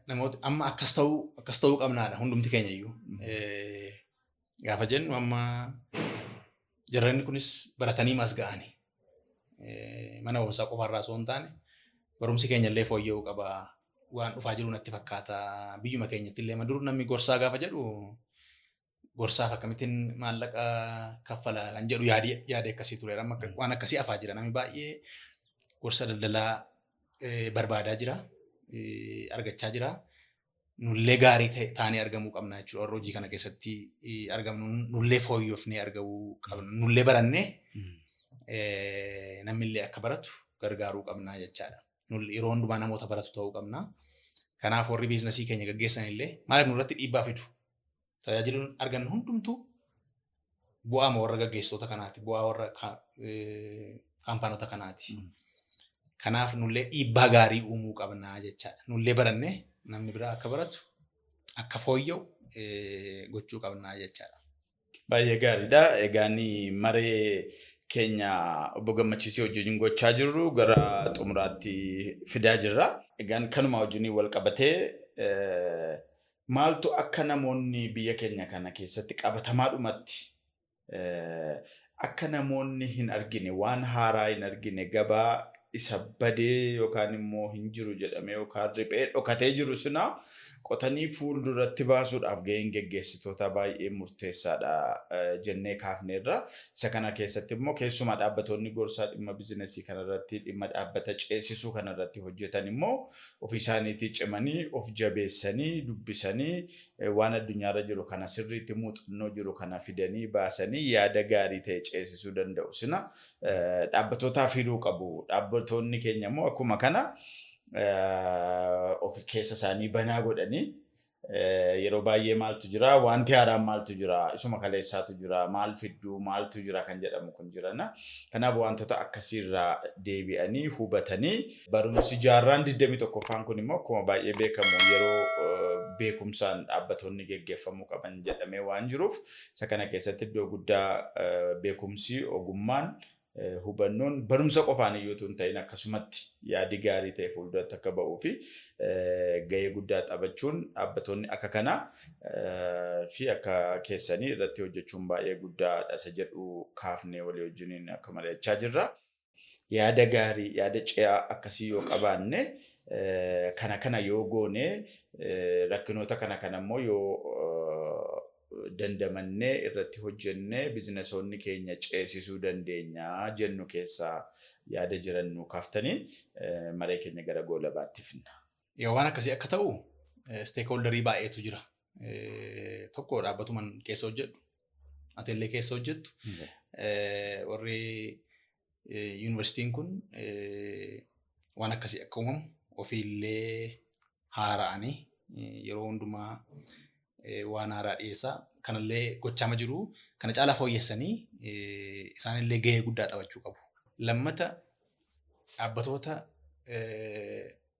S1: Namoota amma akkas ta'uu qabnaadha hundumti keenya iyyuu. Gaafa jennu, amma jarreen kunis baratanii mas ga'ani. Mana barumsaa qofarraa osoo hin taane, barumsi keenya illee fooyya'uu qaba. Waan dhufaa jiru natti fakkaata. Biyyuma keenyatti illee dur namni gorsaa gaafa jedhu, gorsaaf akkamittiin maallaqa kaffala kan jedhu yaada akkasii tureera. Amma waan akkasii afaa jira. Namni baay'ee gorsa daldalaa barbaadaa jira. Argachaa jira. Nullee gaarii taanee argamuu qabna jechuudha. Warra hojii kana keessatti argamnu nullee fooyyofnee argamuu qabna. Nullee barannee Namni illee akka baratu gargaaruu qabnaa jechaadha. Yeroo hundumaa namoota baratu ta'uu qabnaa. Kanaaf warri biizinasii keenya gaggeessan illee maaliif nurratti dhiibbaa fidu? Tajaajila argannu hundumtuu bu'aama warra gaggeessitoota kanaati. Bu'aa warra kaampaanota kanaati. Kanaaf nullee dhiibbaa gaarii uumuu qabnaa jechaadha. Nullee barannee namni biraa akka baratu, akka fooyya'u gochuu qabnaa jechaadha.
S2: Baay'ee gaariidha. Egaan maree keenya obbo Gammachiisii wajjin gochaa jirru gara xumuraatti fidaa jirra. Egaan kanuma wajjin wal qabatee, maaltu akka namoonni biyya keenya kana keessatti qabatamaadhumatti akka namoonni hin argine, waan haaraa hin argine, gabaa isa badee yookaan immoo hin jiru jedhamee yookaan riphee dhokatee jiru suna qotanii fuulduratti baasuudhaaf gaheen geggeessitoota baay'ee murteessaadha jennee kaafneerra. Isa kana keessatti immoo keessumaa dhaabbatoonni gorsaa dhimma bizinesii kanarratti, dhimma dhaabbata ceesisuu kanarratti hojjetan immoo ofii isaaniitii cimanii, of jabeessanii, dubbisanii, waan addunyaarra jiru kana sirriitti, muuxannoo jiru kana fidanii baasanii yaada gaarii ta'e ceesisuu danda'u. Sina dhaabbatootaaf hiruu qabu. Dhaabbatoonni keenya immoo akkuma kana of keessa isaanii banaa godhanii, yeroo baay'ee maaltu jira, wanti haaraan maaltu jira, isuma kaleessaatu jira, maal fidduu, maaltu jira kan jedhamu kun jirana. Kanaaf wantoota akkasiirraa deebi'anii hubatanii, barumsi jaarraan 21ffaan kun immoo akkuma baay'ee beekamu yeroo beekumsaan dhaabbatoonni geggeeffamuu qaban jedhamee waan jiruuf, isa kana keessatti iddoo guddaa beekumsi, ogummaan, hubannoon barumsa qofaan iyyuu hin ta'in akkasumatti yaadi gaarii ta'e fuulduratti akka ba'uu fi gahee guddaa taphachuun dhaabbatoonni akka kanaa fi akka keessanii irratti hojjechuun baay'ee guddaadha isa jedhu kaafnee walii wajjiniin akka mari'achaa jirra. Yaada gaarii, yaada ce'aa akkasii yoo qabaanne, kana kana yoo goone, rakkinoota kana kana immoo yoo dandamannee irratti hojjennee bizinesoonni keenya ceesisuu dandeenya jennu keessaa yaada jiran nuu kaaftanii maree keenya gara goolabaatti finna.
S1: Yoo waan akkasii akka ta'u stakeholderii baay'eetu jira. Tokko dhaabbatuman keessa hojjedhu, ati illee keessa hojjettu. Warri yuunivarsiitiin kun waan akkasii akka uumamu ofiillee haara'anii yeroo hundumaa waan haaraa dhiyeessaa. Kanallee gochaama jiru. Kana caalaa fooyyessanii isaanillee gahee guddaa taphachuu qabu. Lammata,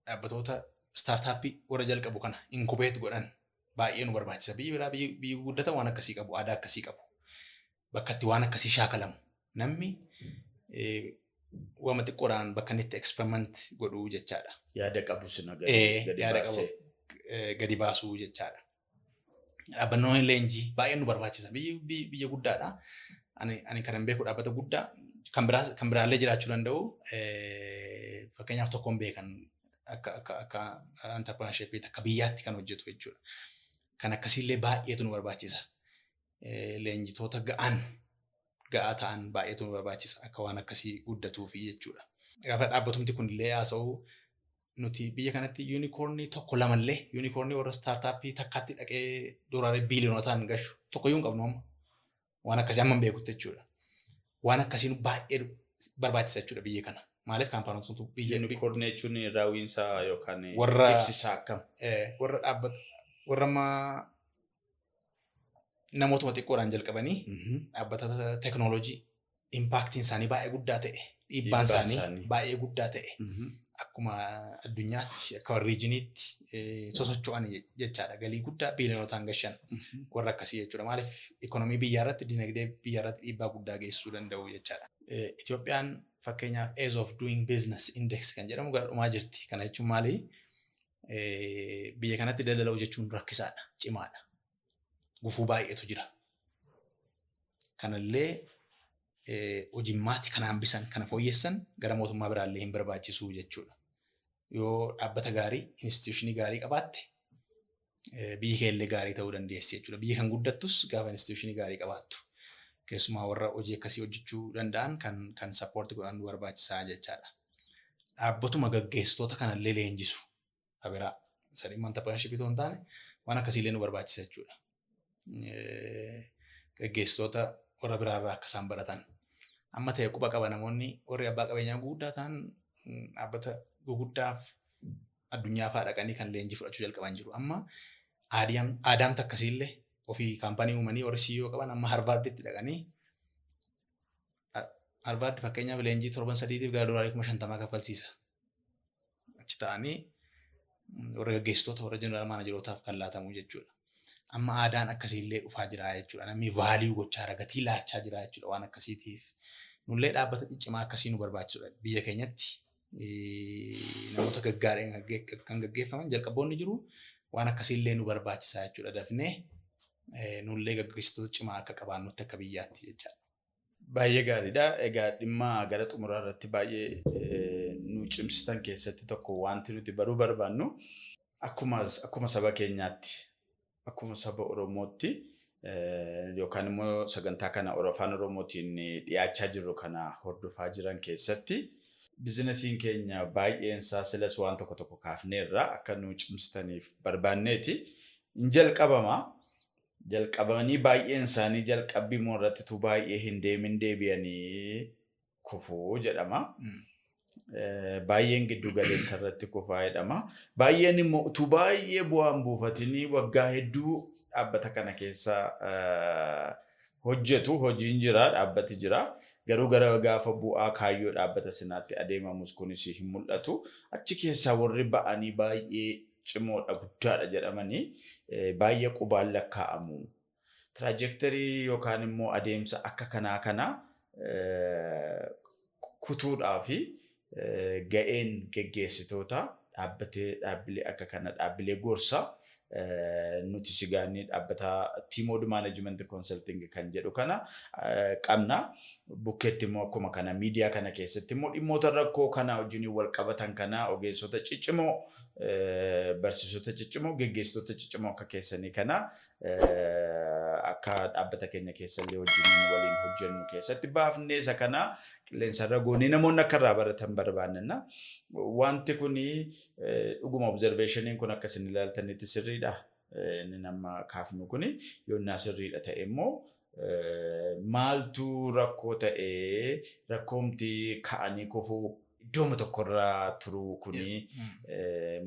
S1: dhaabbatoota startupii warra jalqabu kana incubate godhan baay'ee nu barbaachisa. Biyyi biraa, biyyi guddatan waan akkasii qabu, aadaa akkasii qabu. Bakka itti waan akkasii shaakalamu. Namni waama xiqqoodhaan bakka inni itti experiment godhuu jechaadha.
S2: Yaada qabu sina gadi
S1: yaada qabu gadi baasuu jechaadha. Dhaabbannoonni leenjii baay'ee nu barbaachisa. Biyyi biyya guddaadha. Ani kanan beeku dhaabbata guddaa kan biraallee jiraachuu danda'u, fakkeenyaaf tokkoon beekan akka entrepreneurship akka biyyaatti kan hojjetu jechuudha. Kan akkasiillee baay'eetu nu barbaachisa. Leenjitoota ga'aa ta'an baay'eetu nu barbaachisa akka waan akkasii guddatuufi jechuudha. Gaafa dhaabbatumti kunillee haasa'u, nuti biyya kanatti unicornii tokko lamallee, unicornii warra startupii takkaatti dhaqee doolaarii biiliyoonotaan gashu tokkoyyuu hin qabnu amma. Waan akkasii amma hin beekutti jechuudha. Waan akkasii baay'ee barbaachisa jechuudha biyya kana. Maaliif kaampaanota biyya
S2: Unicornii jechuun raawwiinsaa yookaan ibsisaa akkam?
S1: Warra dhaabbata warra amma namootuma xiqqoodhaan jalqabanii dhaabbata teekinooloojii impactiin isaanii baay'ee guddaa ta'e, dhiibbaan isaanii baay'ee guddaa ta'e, akkuma addunyaatti akka regioniitti sosocho'an jechaadha. Galii guddaa biiliyoonotaan gashan warra akkasii jechuudha. Maaliif ikonomii biyyaa irratti, dinagdee biyyaa irratti dhiibbaa guddaa geessisuu danda'u jechaadha. Itoophiyaan fakkeenyaaf Ease of Doing Business Index kan jedhamu gara dhumaa jirti. Kana jechuun maali? Biyya kanatti daldala hojjechuun rakkisaadha, cimaadha. Gufuu baay'eetu jira. Kanallee hojimmaatti kana hambisan, kana fooyyessan gara mootummaa biraallee hin barbaachisu jechuudha. Yoo dhaabbata gaarii, institutionii gaarii qabaatte, biyyi kee illee gaarii ta'uu dandeessi jechuudha. Biyyi kan guddattus gaafa institutionii gaarii qabaattu. Keessumaa warra hojii akkasii hojjechuu danda'an kan supportii godhan nu barbaachisaa jechaadha. Dhaabbatuma gaggeessitoota kanallee leenjisu biraa. Isa dhimma entrepreneurshipii otoo hin taane waan akkasiillee nu barbaachisa jechuudha. Gaggeessitoota warra biraarraa akka isaan baratan. Amma ta'e quba qaba namoonni warri abbaa qabeenyaa guguddaa ta'an dhaabbata guguddaa addunyaa fa'aa dhaqanii kan leenjii fudhachuu jalqaban jiru. Amma aadaamta akkasiillee ofii kaampaanii uumanii warri CEO qaban amma Harvarditti dhaqanii, Harvard fakkeenyaaf leenjii torban 3tiif gara $50,000 kaffalsiisa. Achi ta'anii warra gaggeessitoota, warra general managerootaaf kan laatamu jechuudha. Amma aadaan akkasiillee dhufaa jira jechuudha. Namni value gochaa jira, gatii laachaa jira jechuudha waan akkasiitiif. Nullee dhaabbata ciccimaa akkasii nu barbaachisudha. Biyya keenyatti namoota gaggaariin kan gaggeeffaman jalqaboonni jiru, waan akkasiillee nu barbaachisaa jechuudha. Dafnee nullee gaggeessitoota cimaa akka qabaannutti akka biyyaatti jechaadha.
S2: Baay'ee gaariidha. Egaa dhimma gara xumuraa irratti baay'ee nu cimsitan keessatti tokko wanti nuti baruu barbaannu, akkuma saba keenyaatti, akkuma saba Oromootti, yookaan immoo sagantaa kana afaan Oromootiin dhiyaachaa jirru kana hordofaa jiran keessatti, businessiin keenya baay'een isaa, silas waan tokko tokko kaafneerra, akka nu cimsitaniif barbaanneeti. In jalqabama. Jalqabanii baay'een isaanii jalqabbii immoo irrattitu baay'ee hin deemin deebi'anii kufuu jedhama. Baay'een giddu galeessa irratti kufaa jedhama. Baay'een immoo utuu baay'ee bu'aan buufatinii waggaa hedduu dhaabbata kana keessa hojjetu, hojiin jira, dhaabbati jira. Garuu gara gaafa bu'aa kaayyoo dhaabbata sanaatti adeemamus kunis hin mul'atu. Achi keessaa warri ba'anii baay'ee cimoodha, guddaadha jedhamanii baay'ee qubaan lakkaa'amu. Trajectory yookaan immoo adeemsa akka kanaa kana kutuudhaa fi ga'een geggeessitoota dhaabbatee, dhaabbilee akka kana, dhaabbilee gorsaa nuti sigaanii dhaabbata Teamwood Management Consulting kan jedhu kana qabna. Bukkeetti immoo akkuma kana miidiyaa kana keessatti immoo dhimmoota rakkoo kana wajjin wal qabatan kana ogeessota ciccimoo, barsiisota ciccimoo, geggeessitoota ciccimoo akka keessanii kana akka dhaabbata keenya keessallee wajjin waliin hojjennu keessatti baafnee isa kana qilleensarra goonee namoonni akka irraa baratan barbaannanna. Wanti kuni dhuguma observationiin kun akka isin ilaaltanitti sirriidha? Inni nama kaafnu kuni yoonnaa sirriidha ta'e immoo, maaltu rakkoo ta'ee rakkoomti ka'anii kufuu, iddooma tokkorraa turuu kuni,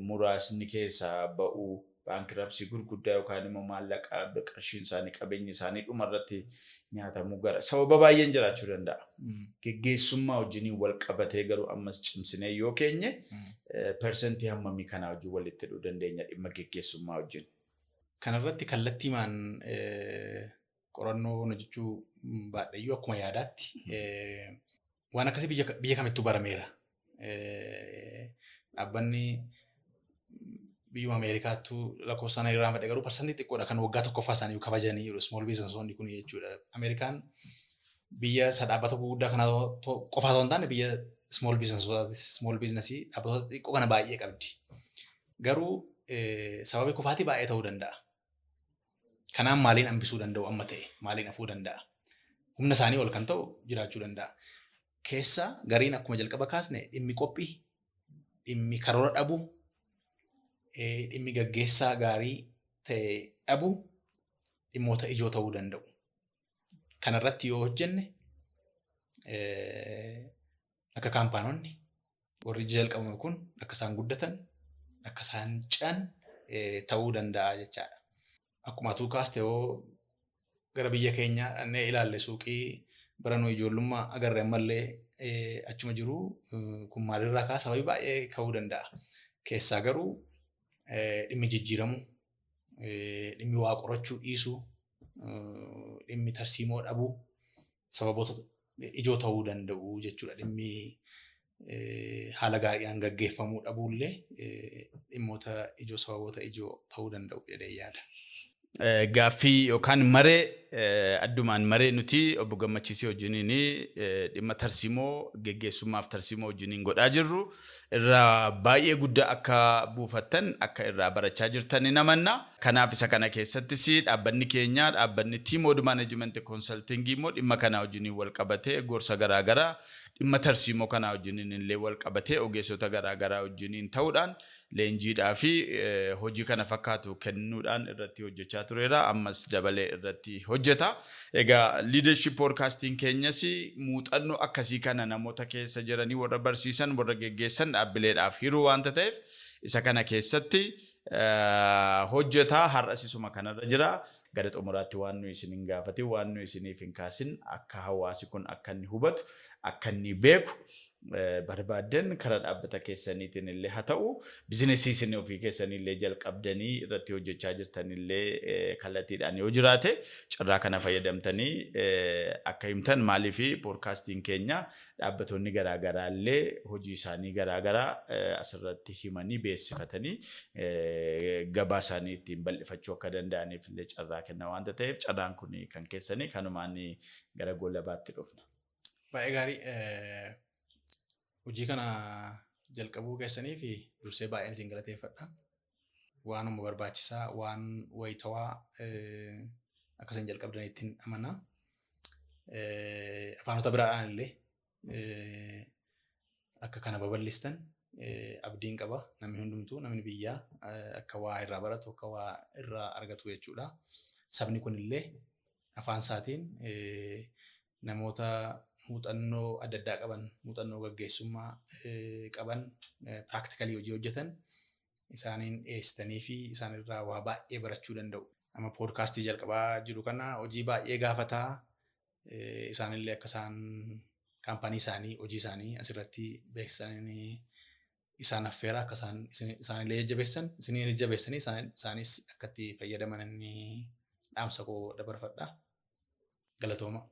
S2: muraasni keessaa ba'uu, bankruptcy gurguddaa yookaan immoo maallaqa, qarshiin isaanii, qabeenyi isaanii dhumarratti nyaatamuu gara sababa baay'een jiraachuu danda'a. Geggeessummaa wajjiniin wal qabatee garuu ammas cimsinee yoo keenye, percentii hammamii kanaa wajjin walitti hidhuu dandeenya dhimma geggeessummaa wajjin?
S1: Kanarratti kallattiimaan qorannoo hojjechuu baadhayyuu, akkuma yaadaatti waan akkasii biyya kamittuu barameera. Dhaabbanni biyyuma Ameerikaattuu lakkoofsa sana irraa fedhe garuu percentii xiqqoodha kan waggaa tokkoffaa isaanii kabajanii jiru small businessoonni kun jechuudha. Ameerikaan biyya isa dhaabbata gurguddaa kana qofaa osoo hin taane biyya small businessootaatis, small businessii dhaabbata xiqqoo kana baay'ee qabdi. Garuu sababi kufaatii baay'ee ta'uu danda'a. Kanaan maaliin hambisuu danda'u amma ta'e, maaliin hafuu danda'a? Humna isaanii ol kan ta'u jiraachuu danda'a. Keessa gariin akkuma jalqaba kaasne dhimmi qophii, dhimmi karoora dhabuu, dhimmi gaggeessaa gaarii ta'e dhabuu dhimmoota ijoo ta'uu danda'u. Kanarratti yoo hojjenne, akka kaampaanonni warri jalqabame kun akka isaan guddatan, akka isaan ce'an ta'uu danda'a jechaadha. Akkuma atuu kaaste, yoo gara biyya keenyaa dhannee ilaalle, suuqii bara nu ijoollummaa agarre ammallee achuma jiru. Kun maalirraa kaa? Sababii baay'ee ka'uu danda'a. Keessaa garuu dhimmi jijjiiramuu, dhimmi waa qorachuu dhiisuu, dhimmi tarsiimoo dhabuu sababoota ijoo ta'uu danda'u jechuudha. Dhimmi haala gaariidhaan gaggeeffamuu dhabuullee dhimmoota ijoo, sababoota ijoo ta'uu danda'u jedhee yaada.
S2: Gaaffii yookaan maree addumaan maree nuti obbo Gammachiisii wajjiniin dhimma tarsiimoo geggeessummaaf tarsiimoo wajjiniin godhaa jirru irraa baay'ee guddaa akka buufattan, akka irraa barachaa jirtan ni amanna. Kanaaf isa kana keessattis dhaabbanni keenya, dhaabbanni Teamwood Management Consulting immoo dhimma kana wajjiniin wal qabatee gorsa garaagaraa dhimma tarsiimoo kanaa wajjiniin illee wal qabatee ogeessota garaagaraa wajjiniin ta'uudhaan leenjiidhaa fi hojii kana fakkaatu kennuudhaan irratti hojjechaa tureera. Ammas dabalee irratti hojjeta. hojjeta. Egaa leadership podcastiin keenyas muuxannoo akkasii kana namoota keessa jiranii, warra barsiisan, warra geggeessan dhaabbileedhaaf hiruu waanta ta'eef, isa kana keessatti hojjeta. Har'as isuma kanarra jira. Gara xumuraatti waan nuyi isin hin gaafatin, waan nuyi isiniif hin kaasin, akka hawaasi kun akka inni hubatu, akka inni beeku barbaaddan, karaa dhaabbata keessaniitiin illee haa ta'u, bizinesii isin ofii keessanii illee jalqabdanii irratti hojjechaa jirtan illee kallattiidhaan yoo jiraate, carraa kana fayyadamtanii akka himtan. Maaliif, poodkaastiin keenya dhaabbattoonni garaagaraa illee hojii isaanii garaagaraa asirratti himanii beeksifatanii gabaa isaanii ittiin bal'ifachuu akka danda'aniif illee carraa kenna waanta ta'eef, carraan kun kan keessanii. Kanumaan gara goolabaatti dhufna.
S1: Baay'ee gaarii. Hojii kana jalqabuu keessanii fi dursee baay'een isin galateeffadha. Waanuma barbaachisaa, waan wayitawaa akka isin jalqabdanittiin amana. Afaanota biraadhaan illee akka kana babal'istan abdiin qaba. Namni hundumtuu, namni biyyaa akka waa irraa baratu, akka waa irraa argatu jechuudha. Sabni kunillee afaan isaatiin namoota muuxannoo adda addaa qaban, muuxannoo gaggeessummaa qaban, practically hojii hojjetan isaaniin dhiyeessitanii fi isaan irraa waa baay'ee barachuu danda'u. Amma poodkaastii jalqabaa jiru kana hojii baay'ee gaafataa. Isaanillee akka isaan kaampaanii isaanii, hojii isaanii asirratti beeksisanii isaan affeera, akka isaan isaanillee jajjabeessan, isinii jajjabeessanii isaanis akka itti fayyadaman inni dhaamsa koo dabarfadha. Galatooma.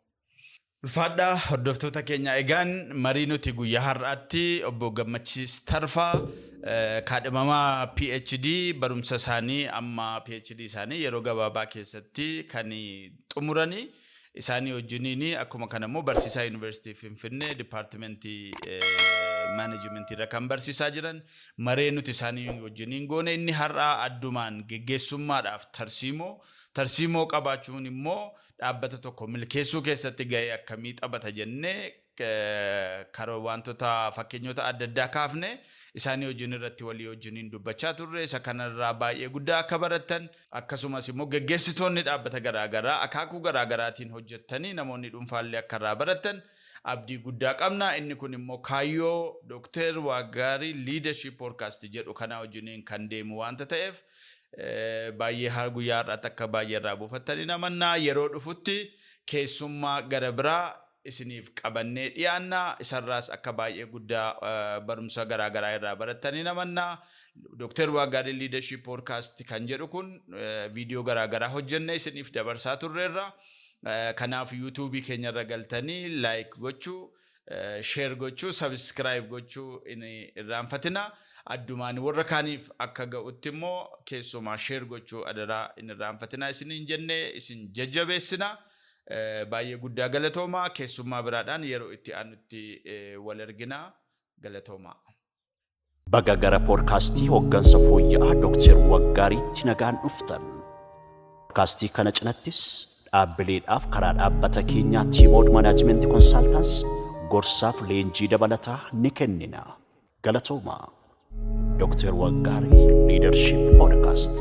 S2: Ulfaadhaa hordoftoota keenya. Egaan marii nuti guyyaa har'aatti obbo Gammachiis Tarfaa, kaadhimamaa PhD, barumsa isaanii amma PhD isaanii yeroo gabaabaa keessatti kan xumuranii, isaanii wajjiniin, akkuma kana immoo barsiisaa Yuunivarsiitii Finfinnee dipaartimentii maanajimentii irra kan barsiisaa jiran, maree nuti isaanii wajjiniin goone inni har'aa addumaan geggeessummaadhaaf tarsiimoo, tarsiimoo qabaachuun immoo dhaabbata tokko milkeessuu keessatti ga'ee akkamii taphata jennee karoo wantoota fakkeenyota adda addaa kaafne isaanii wajjin irratti walii wajjiniin dubbachaa turre. Isa kanarraa baay'ee guddaa akka barattan, akkasumas immoo geggeessitoonni dhaabbata garaagaraa akaakuu garaagaraatiin hojjettanii, namoonni dhuunfaallee akka irraa barattan abdii guddaa qabna. Inni kun immoo kaayyoo Dookter Waggaarii Leadership Podcast jedhu kana wajjiniin kan deemu waanta ta'eef, baay'ee guyyaa har'aatti akka baay'ee irraa buufattanii namannaa. Yeroo dhufutti keessummaa gara biraa isiniif qabannee dhiyaanna. Isarraas akka baay'ee guddaa barumsa garaagaraa irraa barattanii namannaa. Dookter Waggaarii Leadership Podcast kan jedhu kun viidiyoo garaagaraa hojjennee isiniif dabarsaa turreerra. Kanaaf yuutuubii keenyarra galtanii like gochuu, share gochuu, subscribe gochuu hin irraanfatina. Addumaan warra kaaniif akka ga'utti immoo keessumaa share gochuu adaraa hin irraanfatina isiniin jennee isin jajjabeessina. Baay'ee guddaa galatooma. Keessummaa biraadhaan yeroo itti aanutti wal argina. Galatooma.
S3: Baga gara poodkaastii hooggansa fooyya'aa Dookter Waggaariitti nagaan dhuftan. Poodkaastii kana cinattis dhaabbileedhaaf karaa dhaabbata keenyaa Tiimood Management Consultants gorsaaf leenjii dabalataa ni kennina. Galatooma. Dookter Waggaarii Leadership Podcast.